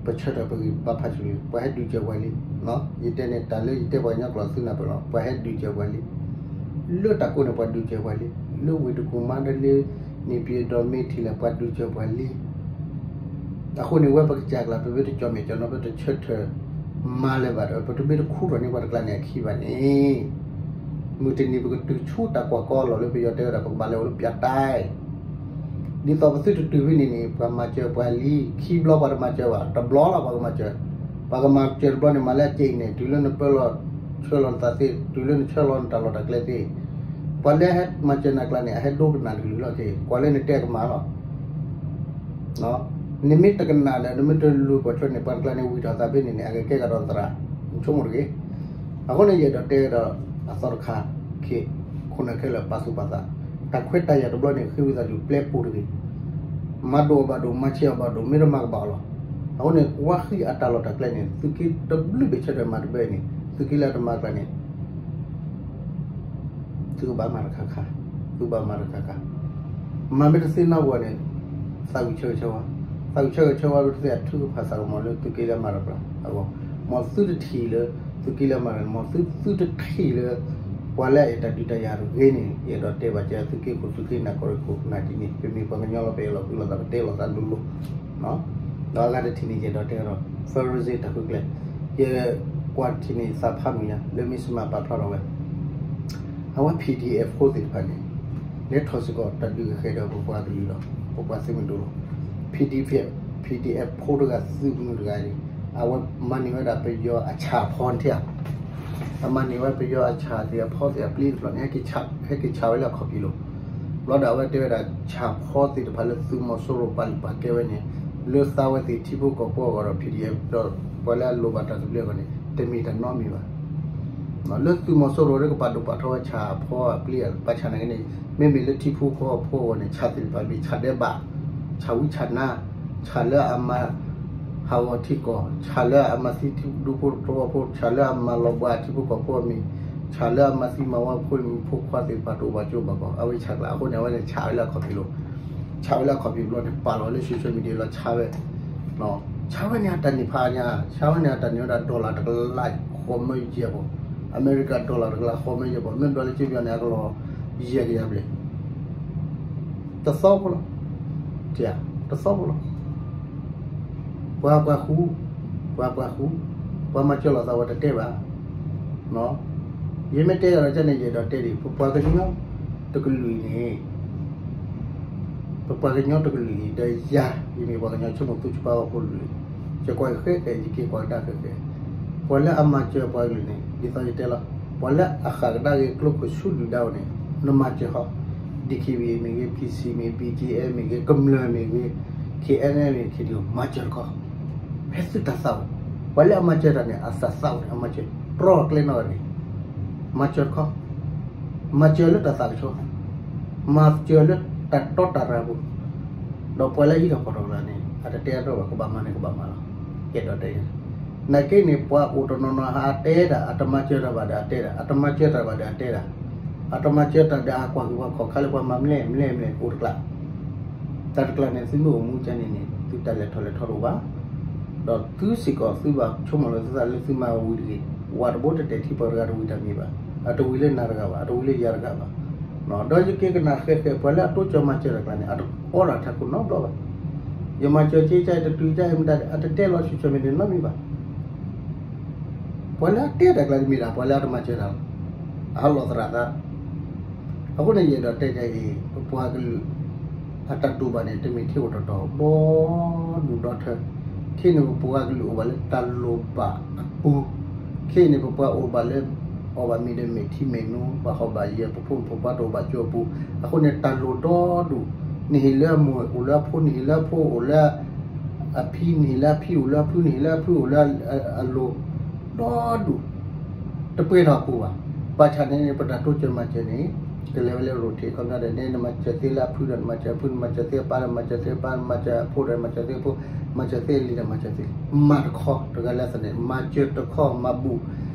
ပဆၢထၢၣ်ပဂံၢ်ဘါဖးဆူၣ်လံ ပှၤဟဲဒုးစၢၤပှၤလံ. ယတဲန့ၣ် တၢ်လၢယတဲပှၤကညီကျိာ်သုနၢ်ပၢၢ်လီၤ ပှၤဟဲဒုးစၢၤပှၤလံ. လၢတၢ်ကိးန့ၣ် ပှၤဒုးစၢၤပှၤလံ. လၢဝ့ၢ်တကူၣ်မးဒီးလၢ န့ၣ်ပၠ့ၤဒီးမ့ၢ်ထံၣ်လဲၣ် ပှၤဒုးစၢၤပှၤလံ. အဃိန့ၣ် ဝဲပကစၢ်ကျါ ပမ့ၢ်တကၠီၣ်မဲာ်ကၠီၣ်နီၤ ပတဆၢထၢၣ်မၤလၢၤဘၣ်ဒီး ပတမ့ၢ်တခူထီၣ်န့ၢ်ပှၤတကျါန့ၣ်အခံဘၣ်န့ၣ် မုၢ်တနံၤပကတုၤဆူတၢ်ကွၢ်ကီလီၤလၢပယီၤတဲဝဲဒၣ် ပကဘၣ်လဲၤအိၣ်လၢပၠးတဲ ဒ်သိးပသုတတုၤဖဲန့ၣ်န့ၣ် ပှၤမၤစၢၤပှၤလံ. ခံဘျီပှၤတမၤစၢၤဘၣ်, တဘျီလီၤပှၤကမၤစၢၤ. ပှၤကမၤစၢၤတဘျီန့ၣ် မၤလၢအစ့အံၤန့ၣ် တုၤလၢနပၢလီၤဆှၢလီၤနသးသ့, တုၤလၢနဆှၢလီၤနတၢ်လီၢ်တၢ်ကျဲသ့. ပှၤလၢဟဲမၤစၢၤနၤကျါန့ၣ် အဟဲဒိကနၣ်တကလုာ်လီၤက့ၤ, ကွၢ်လၢနတဲကမၣ်လီၤ. နမ့ၢ်တကနၣ်ဒီး နမ့ၢ်တလူၤပိာ်ထွဲန့ၣ် ပှၤတကျါန့ၣ် ဝံၤထီၣ်သးဖဲန့ၣ်န့ၣ် အကကဲကဒီးသရၣ်, နဆိကမိၣ်တဂ့ၤ. အဃိန့ၣ် ယအဲၣ်ဒိးတဲဒီး အသီတခါ ခ့ၣ် ခိၣ်နၢ်ခဲလၢာ်ပာ်သူၣ်ပာ်သး, တၢ်ခွဲးတၢ်ယာ်တဘျီန့ၣ် ဃ့ဝံသးစူၤပျဲပူၤတဂ့ၤ. မၤဒိၣ်အီၤဘၣ်ဒိၣ်, မၤဆံးအီၤဘၣ်ဒိၣ်, မ့ၢ်တမၤကဘၣ်အီၤလီၤ. အဃိန့ၣ် ဝါဃံအတၢ်လီၢ်တၢ်ကျဲန့ၣ် သုးက့တဘျုးဘ့ၣ်ဆၢထၢၣ်မၤတဘျီအံၤန့ၣ် သုးက့လၢအတမၤကျါန့ၣ် သုကဘၣ်မၤတခါခါ, သုကဘၣ်မၤတခါခါ. မၤမ့ၢ်တသ့နီၢ်ကီၢ်န့ၣ် သးဝံၣ်ဆၢဂ့ၤဆၢဝါ, သးဝံၣ်ဆၢဂ့ၤဆၢဝါ ပတသ့အထုကဖၣ်သးကမီၤလၢသုးက့လၢအမၤတၢ်ပျၢ်အဂီၢ်, မ်သုတထံၣ်လၢ သုးက့လၢအမၤတၢ်, မ်သုသုတထံၣ်လၢ ပှၤလၢအအဲၣ်တၢ်ဒုးတၢ်ယၤတဂ့ၤန့ၣ် ယအဲၣ်ဒိးတဲဘၣ်က့ၤသုးက့ခိၣ်သုးက့နၤကီၢ်ရ့ၣ်ခိၣ်နၢ်က့ၤန့ၣ် ပမ့ၢ်ပှၤကညီလီၤ ပအဲၣ်လီၤကွံလီၤသး ပတဲလီၤသးလိၤလိၤ, ဒီးအဂၤတထံၣ်န့ၣ် ယအဲၣ်ဒိးတဲဒီး fundraising တၢ်ဃုကျဲ, ယကွၢ်တထံၣ်န့ၣ် သးဖးမုာ်ညါ လၢမ့ၢ်စမးပာ်ဖျါထီၣ်ဝဲ အဝဲ P D F ဖိသ့ၣ်တဖၣ်န့ၣ် လဲၤထီၣ်စ့ၢ်ကီးတၢ်ဒုးကဃဲၤဒီးပပှၤကလုာ်ဒီး ပပှၤသုးမုၢ်ဒိၣ်လီၤ. PDF, PDF ဖိတဂၤသုးမုၢ်တဂၤန့ၣ် အဝဲမၤန့ၢ်ဝဲဒၣ်ပယီၤအဆၣ်ဖီန့ၣ်ဧါ, အမၤန့ၢ်ဝဲပယီၤအဆၣ်သ့ၣ်အဖီသ့ၣ်အပျံၤတဖျၢၣ်န့ၣ် ဟဲက့ၤဆၣ်ဝဲလၢအခီၣ်ဖံးလိၤ, ဘျီဒီးအဝဲတဲဝဲဒၣ် ဆၣ်ဖီသ့ၣ်တဖၣ်လၢသုးမီၤစိရိၤပာ်လုၢ်ပာ်ကဲဝဲန့ၣ် လၢသးဝဲသ့ၣ်ထံဖိကီၢ်ဖိအဂီၢ်ဒီး PDF ဒီးပှၤလၢအလိၣ်ဘၣ်တၢ်သဘျ့အဂီၢ်န့ၣ် တမ့ၢ်တၢ်နီတမံၤဘၣ်. လၢသုးမီၤစိရိၤလၢကပာ်ဒိၣ်ပာ်ထီဝဲဆၣ်အဖီအပျံၤ ဘၣ်ဆၣ်နာ်က့န့ၣ် မ့မ့ၢ်လၢထံဖိကီၢ်ဖိအဂီၢ်န့ၣ် ဆၣ်သ့ၣ်တဖၣ်မ့ၢ်ဆၣ်ဒဲးဘး, ဆၣ်ဝံဆၣ်နါ, ဆၣ်လၢအမၤဟးဂီၤထံကီၢ်, ဆၣ်လၢအမၤသံဒူဖိသဝီဖိ, ဆၣ်လၢအမၤလီၤဘှါထံဖိကီၢ်ဖိအမံၤ, ဆၣ်လၢအမၤသံမၤဝါဖိမံၤဖိခွါသ့ၣ်တဖၣ်တအိၣ်ဘၣ်ကၠိဘၣ်ကီး အဝဲဆၣ်ကျါအဃိန့ၣ် အဝဲန့ၣ်ဆၣ်ဝဲလၢအခီၣ်ဖံးလိၤ, ဆၣ်ဝဲလၢအခီၣ်ဖံးဘျီန့ၣ် ပာ်လီၤလၢ social media လီၤဆါဝဲ ဆါဝဲန့ၣ် အတၢ်န့ၢ်ဖးညါ, ဆါဝဲန့ၣ် အတၢ်န့ၢ်ဝဲဒၣ် dollar တကလးဃိးမၢယဲၢ်ပီၢ်, အမဲရကၤ dollar တကလးဃိးမၢယဲၢ်ပီၢ်, မ့ၢ်ဘျီလၢကၠ့ပယီၤန့ၣ် အကလီၤယဲၢ်ကယၤဘျဲၣ်, တသီဖိလီၤ, တသီဖိလီၤ. ပှၤပှၤဃူ, ပှၤပှၤဃူ, ပှၤမၤစၢၤလိာ်သးဝဲတတဲဘၣ်. ယမ့ၢ်တဲအီၤဒီးကန့ၣ် ယအဲၣ်ဒိးတဲဒံး ပပှၤကညီတကလုာ်အံၤန့ၣ် ပပှၤကညီတကလုာ်အံၤ ဒီးယၤ ယမ့ၢ်ပှၤကညီဆိကမိၣ်သူစပၢၤအီၤဖိတကလုာ်, ယကွၢ်ဃဲဃဲ ယက့ၤကွၢ်ကဒါဃဲဃဲ, ပှၤလၢအမၤစၢၤပှၤကလုာ်န့ၣ် ဒ်သိးယတဲလီၤ, ပှၤလၢအဃၣ်ကဒါက့ၤကျိခိၣ်ဆူဒုၣ်ဒါအအိၣ်န့ၣ် နမၤစၢၤဃီ, D K B A မ့ၢ်ဂ့ၤ, P C မ့ၢ်ဂ့ၤ, B G F မ့ၢ်ဂ့ၤ, ကမျၢၢ်မ့ၢ်ဂ့ၤ, K N L မ့ၢ်ဂ့ၤ, ခ့ၣ်ဒုး မၤစၢၤတခီ, ဖဲသုတၢ်သးအိၣ်, ပှၤလၢအမၤစၢၤတၢ်န့ၣ် အသးသးအိၣ်န့ၣ် အမၤစၢၤ တြီကျဲနီၣ်ဂံၢ် မၤစၢၤတခီ, မၤစၢၤလၢတၢ်သးကဆှီ, မၤစၢၤလၢတၢ်တီတၢ်ရၤပူၤ, ဒီးပှၤလၢအဟံးထီၣ်ဖီၣ်ထီၣ်ကျါန့ၣ် အတတဲအဒိၣ်ဘၣ် ကဘၣ်မၤန့ၣ်ကဘၣ်မၤလီၤ. ယအဲၣ်ဒိးတဲ, နာ်က့န့ၣ် ပှၤအိၣ်တနီၤနီၤဟးတဲဒၣ် အတမၤစၢၤတၢ်ဘၣ်ဒီးအတဲဒၣ်, အတမၤစၢၤတၢ်ဘၣ်ဒီးအတဲဒၣ်, အတမၤစၢၤတၢ်ဒီးအကွၢ်ဟုၣ်ပှၤခီၣ်ခါလၢပှၤမၤမလဲၣ်မလဲၣ်မလဲၣ်အိၣ်တကျါ တၢ်တကျါန့ၣ် သုမ့ၢ်အိၣ်မူကန့ၣ်န့ၣ် သုတၢ်လဲၤထီၣ်လဲၤထီတအိၣ်ဘၣ်, ဒီးသုစ့ၢ်ကီးသုဘၣ်ဆိကမိၣ်လီၤသုသးလၢသုမၤဝံၤတဂ့ၤ, ဝၤတဘိတတဲာ်ထံပှၤတဂၤတဝံၤတၢ်မံၤဘၣ်, အတဝံၤလၢနၤတဂၤဘၣ်, အတဝံၤလၢယၤတဂၤဘၣ်, ဒီးယက့ၤကနၣ်ဃဲဃဲ ပှၤလၢအတိစၢၤမၤစၢၤတၢ်ကျါန့ၣ် အတအိးထီၣ်ထးခိၣ်နီတဘျီဘၣ်, ယမၤစၢၤက့ကါ တတုၤကါ မတၤ အတတဲလီၤ social media နီတမံၤဘၣ်. ပှၤလၢအတဲတၢ်ကျါတမ့ၢ်ဒၣ် ပှၤလၢအတမၤစၢၤတၢ်လီၤ, အဟးလီၤသရၣ်သး အဃိန့ၣ် ယအဲၣ်ဒိးတဲဒ်အံၤ ပပှၤကလုာ် အတၢ်တူၢ်ဘၣ်န့ၣ် တမ့ၢ်ထဲအိၣ်တီၢ်တီၢ် ဒီဒူၣ်ဒီထၢ, ခဲအံၤန့ၣ် ပပှၤကလုာ်အိၣ်ဘၣ်လၢတၢ်လိၣ်ဘၣ်အပူၤ, ခဲအံၤန့ၣ် ပပှၤအိၣ်ဘၣ်လၢ အီၣ်ဘၣ်မ့ၤဒီးမဲာ်ထံမဲာ်နိ ဘၣ်ဟီၣ်ဘၣ်ယၢၤ ပဖိမုၣ်ဖိခွါတအိၣ်ဘၣ်ကၠိအပူၤ, အဃိန့ၣ် တၢ်လိၣ်ဒီဒူၣ်, နဟ့ၣ်လၢအမိၢ်အိၣ်လၢအဖိ နဟ့ၣ်လၢအဖိအိၣ်လၢ အဖံ နဟ့ၣ်လၢအဖံအိၣ်လၢအဖု နဟ့ၣ်လၢအဖုအိၣ်လၢအလိၤ, ဒီဒူၣ်, တပှဲၤထီၣ်အပူၤဘၣ်. ဘၣ်ဆၣ်န့ၣ် ပတၢ်တိစၢၤမၤစၢၤန့ၣ် ကလဲၤဝဲလၢရိၣ်ထံး ခီပညီဒီး နမၤစၢၤသ့လၢအဖုဒီး နမၤစၢၤအဖု နမၤစၢၤသ့အပၢ်ဒီး မၤစၢၤသ့အပၢ် နမၤစၢၤအဖိဒီး မၤစၢၤသ့အဖိ မၤစၢၤသ့အလံၤဒီး မၤစၢၤသ့, မၤတခီ တဂၤလၢသန့ၣ် မၤစၢၤတခီ မၤဘူၣ်,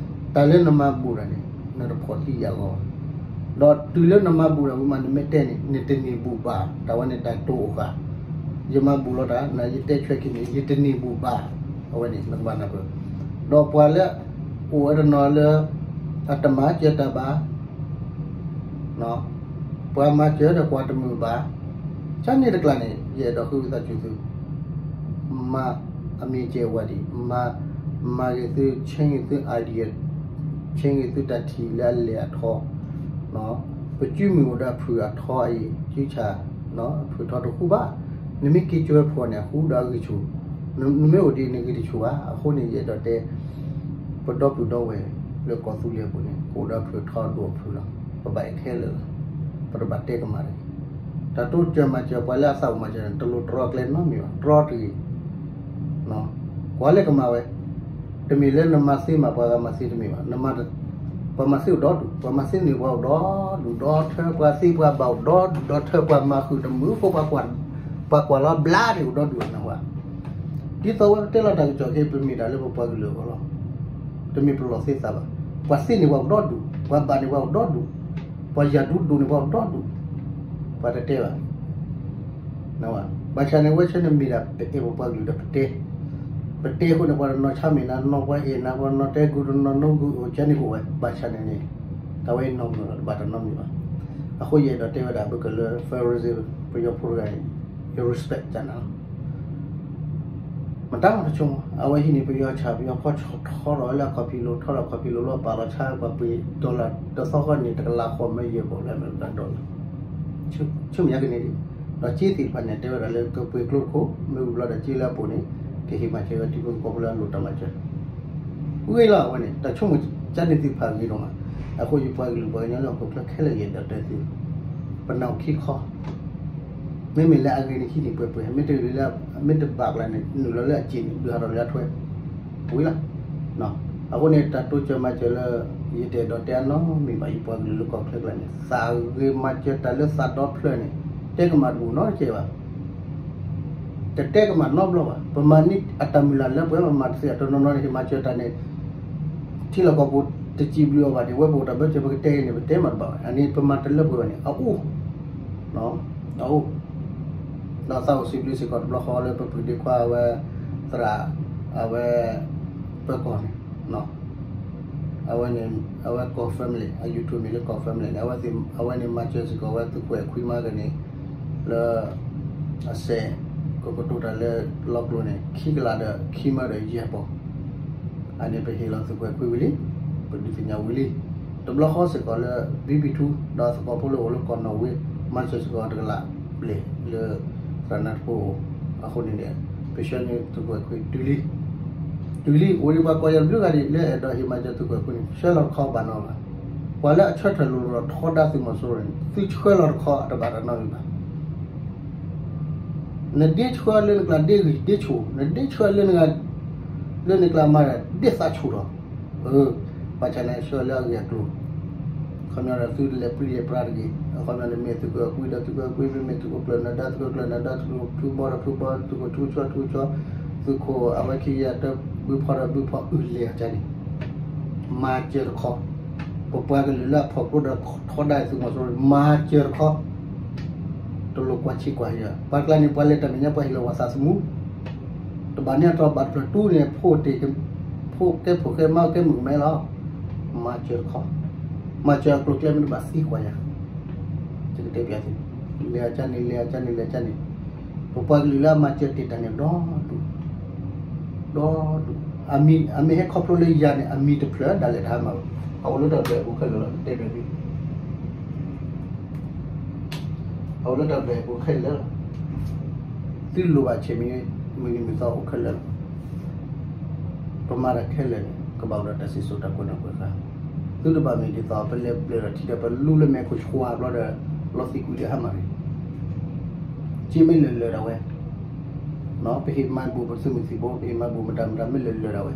တၢ်လၢနမၤဘူၣ်တၢ်န့ၣ် နတဖီၣ်သံယာ်ဂီၢ် ဒီးတုၤလၢနမၤဘူၣ်တၢ်ဝံၤမး နမ့ၢ်တဲန့ၣ် နတန့ၢ်ဘူၣ်ဘၣ်, တၢ်ဝဲန့ၣ်တၢ်တိာ်အိၣ်ဃာ်, ယမၤဘူၣ်လီၤတၢ် နယတဲဆွဲခံန့ၣ် ယတန့ၢ်ဘူၣ်ဘၣ်, အဝဲန့ၣ် နကဘၣ်နၢ်ပၢၢ်, ဒီးပှၤလၢ အိၣ်ဝဲတနီၤလၢ အတမၤစၢၤတၢ်ဘၣ် ပှၤမၤစၢၤဒီးကွၢ်တမုာ်ဘၣ်, ကန့ၣ်တကျါန့ၣ် ယအဲၣ်ဒိးဃုသးစူၤသု, မၤအမံၤစဲးဝဲဒံး, မၤ, မၤဂ့ၤသု change ဂ့ၤသု idea, change ဂ့ၤသုတၢ်ထံၣ်လၢအလဲၢ်အထီ, ပစုမုၢ်အိၣ်ဒီးအဖုၣ်အထီအံၤ စုဆၣ်, အဖုၣ်ထီတဃူဘၣ်, နမ့ၢ်က့ၤစၢၤဖှီၣ်န့ၣ် အဃူဒီးအဂံၢ်ဆူၣ်, နမ့ၢ်အိၣ်ဒ်န့ၣ်ဂ့ၤတဆူၣ်ဘၣ်, အဃိန့ၣ် ယအဲၣ်ဒိးတဲ ပဒီပုၢ်ဒီဝဲၢ်လၢကီၢ်သူလ့ၤအပူၤန့ၣ် ကအိၣ်ဒီးဖုၣ်ထီဒိၣ်ဖုၣ်လီၤ, ပဘၣ်အဲၣ်ခဲလၢာ်လီၤ, ပတဘၣ်တဲကမၣ်တဂ့ၤ, တၢ်တိစၢၤမၤစၢၤပှၤလၢအသးအိၣ်မၤစၢၤန့ၣ် တလိၣ်တြီကျဲနီတမံၤဘၣ်, တြီတဂ့ၤ, ကွၢ်လၢကမၣ်ဝဲ, တမ့ၢ်လၢနမၤသ့မး ပှၤဂၤမၤသ့တမ့ၢ်ဘၣ်, ပှၤမၤသ့အိၣ်ဒီဒူၣ်, ပှၤမၤသ့န့ၢ်ပှၤအိၣ်ဒီဒူၣ်ဒီထၢ, ပှၤသ့ပှၤဘၣ်အိၣ်ဒီဒူၣ်ဒီထၢ, ပှၤမၤဃုာ်တမုာ်ဖိ ပှၤကွၢ်လီၤဘျါန့ၣ်အိၣ်ဒီဒူၣ်န့ၣ်ဝဲ ဒ်သိးဝဲပတဲလီၤတၢ်ကစီၣ်က့ ပမ့ၢ်ဒၣ်လၢပပှၤကလုာ်အဂီၢ်လီၤ, တမ့ၢ်ပလီၢ်သ့သးဘၣ်, ပှၤသ့န့ၢ်ပှၤအိၣ်ဒီဒူၣ်, ပှၤဘၣ်န့ၢ်ပှၤအိၣ်ဒီဒူၣ်, ပှၤယၤဒူဒိၣ်န့ၢ်ပှၤအိၣ်ဒီဒူၣ်, ပှၤတတဲဘၣ်, ဘၣ်ဆၣ်န့ၣ် ဝဲဆၢန့ၣ်မ့ၢ်ဒၣ်ပအဲၣ်ပပှၤကလုာ်ဒီးပတဲ, ပတဲအဃိန့ၣ် ပှၤတနီၤဆါမ့ၢ်နၤနီၤ ပှၤအဲၣ်နၤ ပှၤနီၤတဲဂုာ်တနီၤနိဂုာ်အိၣ်ကဲန့ၣ်အိၣ်ဝဲ, ဘၣ်ဆၣ်န့ၣ်န့ၣ် တၢ်ဝဲအံၤနီၢ်မုၢ်လီၤ တဘၣ်တၢ်နီတမံၤဘၣ်. အဃိယအဲၣ်ဒိးတဲဝဲဒၣ် ပကလၢ federalism ပယီၤဖိတဂၤအံၤ ယ respect ကနၤလီၤ. မတၤမၤတဆိကမိၣ် အဝဲဟံးန့ၢ်ပယီၤဆၣ် ပယီၤဖီဆီၣ်ထီထီၣ်လၢအခီၣ်ဖံးလိာ် ထီထီၣ်အခီၣ်ဖံးလိာ်လၢပာ်လီၤဆါပှၤပှ့ၤ dollar တသီဃီန့ၣ် တကလးဃီမၢယဲၢ်ဘိးလၢအမဲရကၤ dollar ဆူမဲာ်ညါကန့ၣ်ဒံး ဒီးက့သ့ၣ်တဖၣ်န့ၣ် တဲဝဲဒၣ်လၢကပှ့ၤကျိတခိၣ် မ့ၢ်ဝံၤဘျီဒီးက့လၢအပူၤန့ၣ် ကဟ့ၣ်မၤစၢၤဝဲထံဖိကီၢ်ဖိလၢအလိၣ်တၢ်မၤစၢၤ ဝံၤလီၤအဝဲန့ၣ် တၢ်ဆိကမိၣ်ကန့ၣ်သ့ၣ်တဖၣ်ဂ့ၤဒိၣ်မး. အဃိယပှၤကလုာ်ပှၤကညီလၢဟီၣ်ခိၣ်ချၢခဲလၢာ်ယအဲၣ်ဒိးတဲသု ပနၢ်အိၣ်ခံခီ မ့မ့ၢ်လၢအဂ့ၤန့ၣ်ဟံးန့ၢ်ပှဲၤပှဲၤ မ့ၢ်တဂ့ၤလၢ မ့ၢ်တဘၣ်ကျါန့ၣ် နုာ်လီၤလၢအစ့ၣ်န့ၣ် ဒုးဟးထီၣ်လၢအထွဲ ဝံၤလီၤ. အဃိန့ၣ် တၢ်တိစၢၤမၤစၢၤလၢ ယတအဲၣ်ဒိးတဲအနီတမံၤဘၣ် ယပှၤကလုာ်လၢကီၢ်ချၢကျါန့ၣ် သးဂ့ၤမၤစၢၤတၢ်လၢသးဒီဖျၢၣ်န့ၣ် တဲကမၣ်တဘူၣ်နီတကဲဘၣ် တတဲကမၣ်နီတဘျီဘၣ်. ပမၤန့ၢ်အတၢ်မုၢ်လၢ်လၢပှဲၤ ပမၤတသ့အတနီၤနီၤန့ၣ် ဟ့ၣ်မၤစၢၤတၢ်န့ၣ် ထံလီၢ်ကီၢ်ပူၤတစံးဘျုးအီၤဘၣ်န့ၣ် ဝဲပအိၣ်တၢ်ဘၢစၢၤ ပကတဲအံၤန့ၣ် ပတဲမးတဘၣ်ဘၣ်. အန့ၣ်ပမၤတလၢပှဲၤဘၣ်န့ၣ် အအိၣ် အအိၣ် ဒီးသးအိၣ်စံးဘျုးစ့ၢ်ကီးတဘျီဃီလၢပပုၢ်ဒ့ခွါအဝဲ သရၣ် အဝဲ ပၢၤကီၢ်န့ၣ် အဝဲန့ၣ် အဝဲကီၢ် family အ YouTube မ့ၢ်လၢကီၢ် family န့ၣ် အဝဲန့ၣ်မၤစၢၤစ့ၢ်ကီးဝဲသုးခိၣ်အဲၣ်ခွံမၤကန့ၣ် လၢ အစဲး ကကတိၤတၢ်လၢလီၢ်ကျိၤန့ၣ် ခံကလးဒီးခံမၢဒီးယဲၢ်ပီၢ် အန့ၣ်ပဟ့ၣ်လီၤသုးခိၣ်အဲၣ်ခွံဝံၤလံ ပဒုးသ့ၣ်ညါဝံၤလံ. တဘျီဃီစ့ၢ်ကီးလၢ ဘံဘံထူ ဒီးသကိးဖိလၢအိၣ်လၢကီၢ်နီၣ်ဝ့ မၤစၢၤစ့ၢ်ကီးတကလးဘျဲၣ်လၢ သရၣ်နါတဖိအိၣ် အဃိန့ၣ်န့ၣ် ပဆှၢန့ၢ်သုးခိၣ်အဲၣ်ခွံတုၤလံ တုၤလံ အိၣ်ဒံးပှၤကိးယၤတဘျုးဂၤဒံး လၢအဲၣ်ဒိးဟ့ၣ်မၤစၢၤသုးခိၣ်အဲၣ်ခွံန့ၣ် ဆှၢလီၤတခီဘၣ်နီၤဘၣ်. ပှၤလၢအဆၢထၢၣ်လိၤလိၤဒီးထီဒါသုးမီၤစိရိၤန့ၣ် သုဆှၢလီၤတခီအတဘၣ်တၢ်နီတမံၤဘၣ်. နဒ့ဆှၢလၢနကျါဒ့ဂံၢ်ဒ့ဆူၣ် နဒ့ဆှၢလၢန လၢနကျါမၤဒ့သးဆူၣ်ထီၣ် အၢ ဘၣ်ဆၣ်န့ၣ်ဆှၢလၢအဂ့ၢ်အကျိၤ အခီပညီဒီးသုလဲၤပြံလဲၤပြါတဂ့ၤ အခီပညီန့ၣ်မ့ၢ်သုးခိၣ်အဲၣ်ခွံဒီးသုးခိၣ်အဲၣ်ခွံ မ့မ့ၢ်သုးခိၣ်ကျၢၢ်နၢၤဒါ သုးခိၣ်ကျၢၢ်နၢၤဒါ သုးခိၣ်ထူဘီဒီးထူဘီ သုးခိၣ်ထူကၠီထူကၠီ သုးခိၣ်အဝဲခံယၤတၢ်ဘုဖီဒီးဘုဖီအုၣ်လဲၤအီၤကန့ၣ် မၤစၢၤတခီ ပပှၤကလုာ်လၢအဖီၣ်ကျိဒီးထီဒါသုးမီၤစိရိၤန့ၣ် မၤစၢၤတခီ တလိၣ်ကွၢ်ဆံးကွၢ်ယၤ ပှၤကျါန့ၣ် ပှၤလဲၤတၢ်မဲာ်ညါ ပှၤဟ့ၣ်လီၤပှၤသးသမူ တဘၣ်န့ၢ်အတီၤဘၣ်တဖျၢၣ်တူန့ၣ် ဖိတ့ၢ် ဖိကဲဖိဃဲမါကဲမုၣ်ကမဲလီၤ. မၤစၢၤတခီ မၤစၢၤအကျိၤကျဲမ့ၢ်တဘၣ်သံကွၢ်ယၤ ယကတဲပျးသု လဲၤအကန့ၣ် လဲၤအကန့ၣ် လဲၤအကန့ၣ် ပပှၤကလုာ်လၢအမၤစၢၤတ့ၢ်တၢ်န့ၣ်ဒီဒူၣ် ဒီဒူၣ် အမံၤ အမ့ၢ်ဟဲခီဖျိလၢယၤန့ၣ် အမံၤတဖျၢၣ်ဒၣ်လဲာ်တဟါမၢ်ဘၣ် အအိၣ်လၢတၢ်ဘျၢၣ်အပူၤခဲလၢာ်လီၤ တဲဘၣ်သု အအိၣ်လၢတၢ်ဘျၢၣ်အပူၤခဲလၢာ်လီၤ သုလိၣ်ဘၣ်ဆဲးမံၤ မုၢ်နံၤမုၢ်သီအိၣ်ခဲလၢာ်လီၤ ပမၤတၢ်ခဲလၢာ်န့ၣ် ကဘၣ်အိၣ်ဒီးတၢ်စံၣ်စိၤတၢ်ကွဲးနီၣ်ကွဲးဃါ သုတဘၣ်မ့ၢ်ဒ်သိး ပလဲၤဘျၢၣ်ဒီးထံဒီးပလူလၢမဲာ်ခိၣ်ဆှါဘျီဒီး လီၤသံကွံာ်ဒီးဟါမၢ်ရံၣ် က့မ့ၢ်လၢာ်လၢာ်ဒၣ်ဝဲ ပဟ့ၣ်မၤဘူၣ်ပသုးမုၢ်သံၣ်ဘိ ပဟ့ၣ်မၤဘူၣ်မတၤမတၤမ့ၢ်လၢာ်လၢာ်ဒၣ်ဝဲ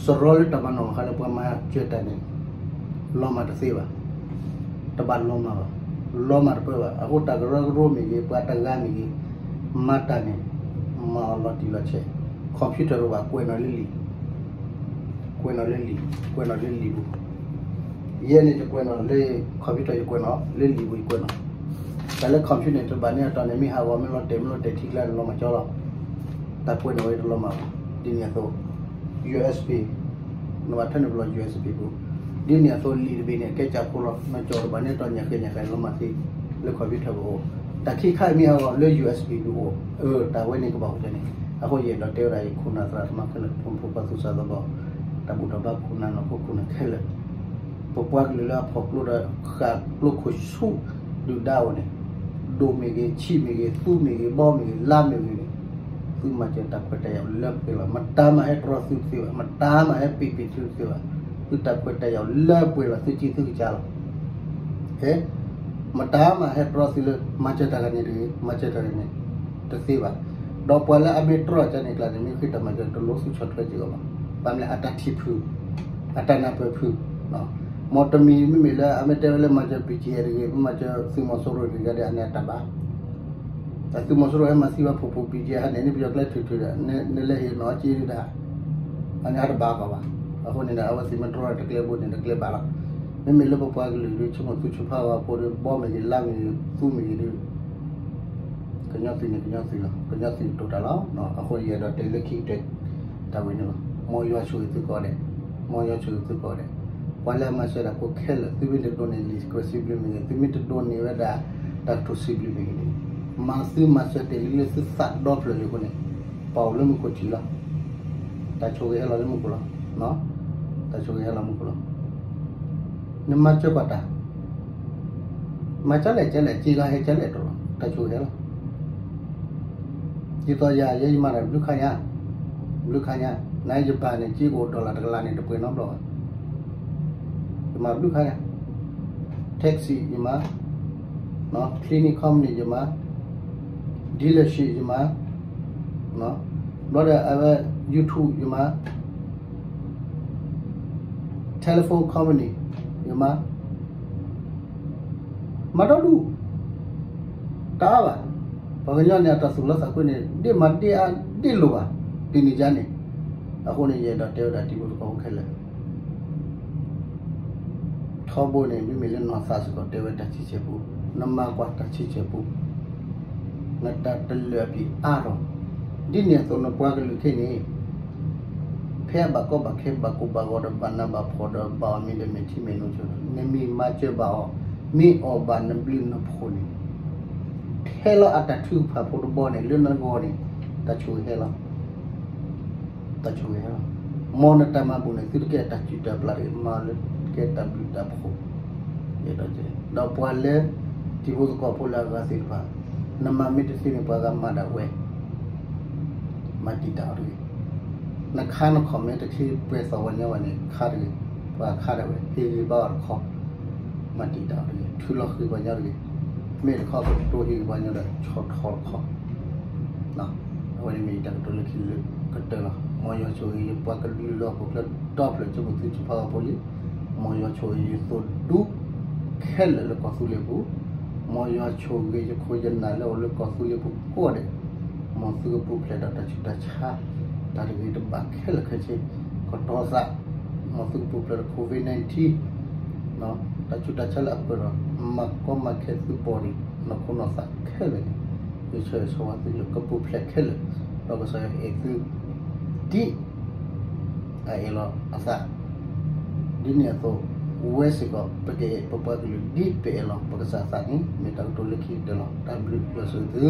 စရီလၢတၢ်မၤနီၣ်မၤဃါလၢပှၤမၤစၢၤတၢ်န့ၣ် လီၤမၢ်တသ့ဘၣ် တဘၣ်လီၤမၢ်ဘၣ် လီၤမၢ်တပၢၢ်ဘၣ် အဃိတၢ်ကရၢကရိမ့ၢ်ဂ့ၤ ပှၤတဂၤမ့ၢ်ဂ့ၤ မၤတၢ်န့ၣ် မၤအီၤလီၤတံၢ်လီၤဆဲး computer တအိၣ်ဘၣ် ကွဲးနီၣ်လၢလံာ် ကွဲးနီၣ်လၢလံာ် ကွဲးနီၣ်လၢလံာ်ပူၤ ယဲန့ၣ်ယကွဲးနီၣ်လၢ computer ယကွဲးနီၣ် လၢလံာ်ပူၤယကွဲးနီၣ် တၢ်လၢ computer န့ၣ် တဘၣ်န့ၢ်အတီၤန့ၣ် မ့ၢ်ဟးဂီၤမ့ၢ်လီၤတဲာ်မ့ၢ်လီၤတဲာ်ထံကျါန့ၣ် လီၤမၢ်ကၠီလီၤ တၢ်ကွဲးနီၣ်ဝဲတလီၤမၢ်ဘၣ် ဒ်န့ၣ်အသိး USB နဘၣ်ထၢနုာ်လီၤ USB ပူၤ ဒ်န့ၣ်အသိးလံာ်တဘ့ၣ်န့ၣ် ကဲကၢ်ခိၣ်လီၤ နကၠီတဘၣ်န့ၢ်အတီၤညၣ်ဃဲညၣ်ဃဲလီၤမၢ်သ့ လၢ computer ပူၤ တၢ်ခံခါအံၤမ့ၢ်ဟးဂီၤလၢ USB ပူၤအိၣ် အၢ တၢ်ဝဲန့ၣ်ကဘၣ်အိၣ်ကဲန့ၣ် အဃိယအဲၣ်ဒိးတဲဝဲဒၣ်ယခိၣ်နၢ်သရၣ်သမါခဲလၢာ် ဖိမုၣ်ဖိခွါသူၣ်စၢ်သးဘီ တၢ်ဘူၣ်ထီၣ်ဘါခိၣ်နၢ်နီၢ်ခိခိၣ်နၢ်ခဲလၢာ် ပပှၤကလုာ်လၢအဖီၣ်ကျိဒီးဃာ်ကျိခိၣ်ဆူဒုၣ်ဒါအိၣ်န့ၣ် ဒိၣ်မ့ၢ်ဂ့ၤ ဆံးမ့ၢ်ဂ့ၤ သူမ့ၢ်ဂ့ၤ ဘီမ့ၢ်ဂ့ၤ လါမ့ၢ်ဂ့ၤန့ၣ် သုမၤစၢၤတၢ်ခွဲးတၢ်ယာ်လၢပှဲၤလီၤ မတၤမးဟဲတြီသုတသ့ဘၣ် မတၤမးဟဲပံာ်ပံာ်သုတသ့ဘၣ် သုတၢ်ခွဲးတၢ်ယာ်လၢပှဲၤလီၤ သုကံၢ်သုကစၢ်လီၤ ဟဲ မတၤမးဟဲတြီသုလၢ မၤစၢၤတၢ်ဂၤန့ၣ်တဂ့ၤ မၤစၢၤတၢ်ဂၤန့ၣ် တသ့ဘၣ် ဒီးပှၤလၢအမ့ၢ်တြီအကန့ၣ်အကျါန့ၣ် မ့ၢ်ဃ့တၢ်မၤစၢၤတလိၣ်သုဆီၣ်ထွဲစ့ၢ်ကီးဘၣ် ဘၣ်မနုၤလဲၣ် အတၢ်ထံၣ်ဖုၣ် အတၢ်နၢ်ပၢၢ်ဖုၣ် မ်တမံၤမ့မ့ၢ်လၢအမ့ၢ်တဲဝဲလၢမၤစၢၤ ပီၣ်ကၠံၣ်အဲၣ် တဂ့ၤ မ့ၢ်မၤစၢၤသုးမီၤစိရိၤတဂ့ၤဒီး အန့ၣ်အတၢ်ဘၣ် တၢ်သုးမီၤစိရိၤဟဲမၤသံဝဲဖှိၣ်ဖှိၣ် ပီၣ်ကၠံၣ်အဲၣ် ဟဲန့ၣ် န့ၣ်ပယီၤကျဲထုးထုးဒီး နလဲၤဟ့ၣ်နီၤက့ၤဒၣ် အန့ၣ်အတဘၣ်ကီးဘၣ်. အဃိန့ၣ်ဒီး အဝဲသ့ၣ်မ့ၢ်တြီတၢ်တကျဲဘိန့ၣ် တကျဲဘၣ်လီၤ. မ့မ့ၢ်လၢပပှၤကလုာ်ဒုး ဆိကမိၣ်သူၣ်ဆူၣ်ဖးဝဲအဖိဒီး ဘီမ့ၢ်ဂ့ၤ လါမ့ၢ်ဂ့ၤ သူမ့ၢ်ဂ့ၤဒီး ကညီသုးန့ၣ် ကညီသုးလီၤ. ကညီသုးတိာ်တၢ်လီၤ. အဃိယအဲၣ်ဒိးတဲလၢခံကတၢၢ် တၢ်ဝဲန့ၣ်လီၤ. မ်ယွၤဆိၣ်ဂ့ၤသုကိးဂၤဒဲး, မ်ယွၤဆိၣ်ဂ့ၤသုကိးဂၤဒဲး. ပှၤလၢအမၤစၢၤတၢ်ဖိခဲလၢာ် သုမ့ၢ်တဒိးန့ၢ်လံာ်စီဆှံစံးဘျုးမ့ၢ်ဂ့ၤ, သုမ့ၢ်တဒိးန့ၢ်ဝဲဒၣ်တၢ်ကတိၤစံးဘျုးမ့ၢ်ဂ့ၤန့ၣ်, မၤသုမၤစၢၤတ့ၢ်လံလၢသုသးဒီဖျၢၣ်လံအဃိန့ၣ်, ပအိၣ်လၢမူခိၣ်ထံလီၤ. တၢ်ဆိၣ်ဂ့ၤဟဲလီၤလၢမူခိၣ်လီၤ. တၢ်ဆိၣ်ဂ့ၤဟဲလီၤမူခိၣ်လီၤ. နမၤစၢၤကွၢ်တၢ်, မၤကလဲၣ်ကလဲၣ် စ့ဂၤဟဲကလဲၣ်တလီၤ တၢ်ဆိၣ်ဂ့ၤဟဲလီၤ. ဒ်သိးယၤ ယဲယမၤတၢ်ဘျုးခါညါ, ဘျုးခါညါ, နယဘၣ်န့ၣ် စ့အိၣ် dollar တကလးန့ၣ် တပှဲၤနီတဘျီဘၣ်. ယမၤဘျုးခါညါ, taxi ယမၤ, cleaning company ယမၤ, dealership ယမၤ, ဘျီဒီးအဝဲ YouTube ယမၤ, telephone company ယမၤ, မၤဒီဒူၣ်, တအါဘၣ်. ပှၤကညီန့ၣ် အတၢ်သူၣ်လီသးကွံန့ၣ် ဒ့ၣ်မၤဒ့ၣ်အါဒ့ၣ်လိၤဘၣ်, တနံၤညါန့ၣ်. အဃိန့ၣ် ယအဲၣ်ဒိးတဲဝဲဒၣ်တံၤဖိသကိးဖိခဲလၢာ် ထီဘိန့ၣ် မ့မ့ၢ်လၢနီၢ်သးစ့ၢ်ကီးတဲဝဲတၢ်ဆံဆဲၣ်ပူ, နမၤကွၢ်တၢ်ဆံဆဲၣ်ပူ, နတၢ်တလၢာ်အပျံၤအါထီၣ်, ဒ်န့ၣ်အသိးနပှၤကလုာ်ခဲအံၤန့ၣ် ဖဲအဘၣ်ကီဘၣ်ခဲ ဘၣ်ကိၢ်ဘၣ်ဂီၤဒီး ဘၣ်နးဘၣ်ဖှီၣ်ဒီး ဘၣ်အီၣ်မ့ၤဒီး မဲာ်ထံမဲာ်နိဆၢဒီး နမ့ၢ်မၤစၢၤဘၣ်အီၤ, မ့ၢ်အီၣ်ဘၣ်နဘျုးနဖှိၣ်န့ၣ်, ထဲလီၤအတၢ်ထုကဖၣ်ဖိတဘီန့ၣ် လၢနဂီၢ်န့ၣ်, တၢ်ဆိၣ်ဂ့ၤဟဲလီၤ. တၢ်ဆိၣ်ဂ့ၤဟဲလီၤ. မ်နတၢ်မၤဘူၣ်န့ၣ် သုတကဲအတၢ်စုၣ်တၢ်ပျၢ်တဂ့ၤ, မၤလၢကဲတၢ်ဘျုးတၢ်ဖှိၣ်, ဒီးပှၤလၢ တံၤဖိသကိးဖိလၢအဂၤသ့ၣ်တဖၣ်, နမၤမ့ၢ်တသ့န့ၣ် ပှၤဂၤမၤဒၣ်ဝဲ, မၤတံာ်တာ်အီၤတဂ့ၤ. နခါန comment တချ့ပှဲၤသီၣ်ဝဲညီဘၣ်န့ၣ် ခါတဂ့ၤ, ပှၤခါဒၣ်ဝဲ ဟ့ၣ်ဂံၢ်ဘါအီၤတခီ, မၤတံာ်တာ်အီၤတဂ့ၤ, ထုးလီၤဃ့ပှၤညီတဂ့ၤ. မ့ၢ်တခီကတိၤဟ့ၣ်ဂံၢ်ပှၤညီဒီး ဆီၣ်ထီၣ်တခီ အဝဲန့ၣ်မ့ၢ်ယတၢ်ကတိၤလၢခံလၢကတၢၢ်လီၤ. မ်ယွၤဆိၣ်ဂ့ၤယပှၤကလုာ်လၢဟီၣ်ခိၣ်ချၢဒီဖျၢၣ် ကမူၣ်သုစုဖးဂီၤဖိလံ. မ်ယွၤဆိၣ်ဂ့ၤယသိၣ်ဒူ ခဲလၢာ်လၢကီၢ်သူလ့ၤပူၤ, မ်ယွၤဆိၣ်ဂ့ၤယခိၣ်ယနၢ်လၢအိၣ်လၢကီၢ်သူလ့ၤပူၤကိးဂၤဒဲး, မ်သုကပူၤဖျဲးဒီးတၢ်ဆူးတၢ်ဆါ, တၢ်တဂ့ၤတဘၣ်ခဲလၢာ်ခဲဆ့, ကတီၤသး, မ်သုကပူၤဖျဲးဒီး COVID nineteen တၢ်ဆူးတၢ်ဆါလၢအပၢၢ်ဒီး မၤကီမၤခဲသုပီၢ်န့ၣ် နီၢ်ခိနီၢ်သးခဲလၢာ်န့ၣ်, ယဆၢဂ့ၤဆၢဝါသုလၢကပူၤဖျဲးခဲလၢာ်, ဒီးကစၢ်ယွၤအဲၣ်သု ဒ်အအဲၣ်လီၤအသး, ဒ်န့ၣ်အသိး, ဝဲစ့ၢ်ကီး ပကအဲၣ်ပပှၤကလုာ်ဒ်ပအဲၣ်လီၤပကစၢ်အသးန့ၣ် မ့ၢ်တၢ်ကတိၤလၢခံကတၢၢ်လီၤ. တၢ်ဘျုးယွၤဆိၣ်ဂ့ၤသု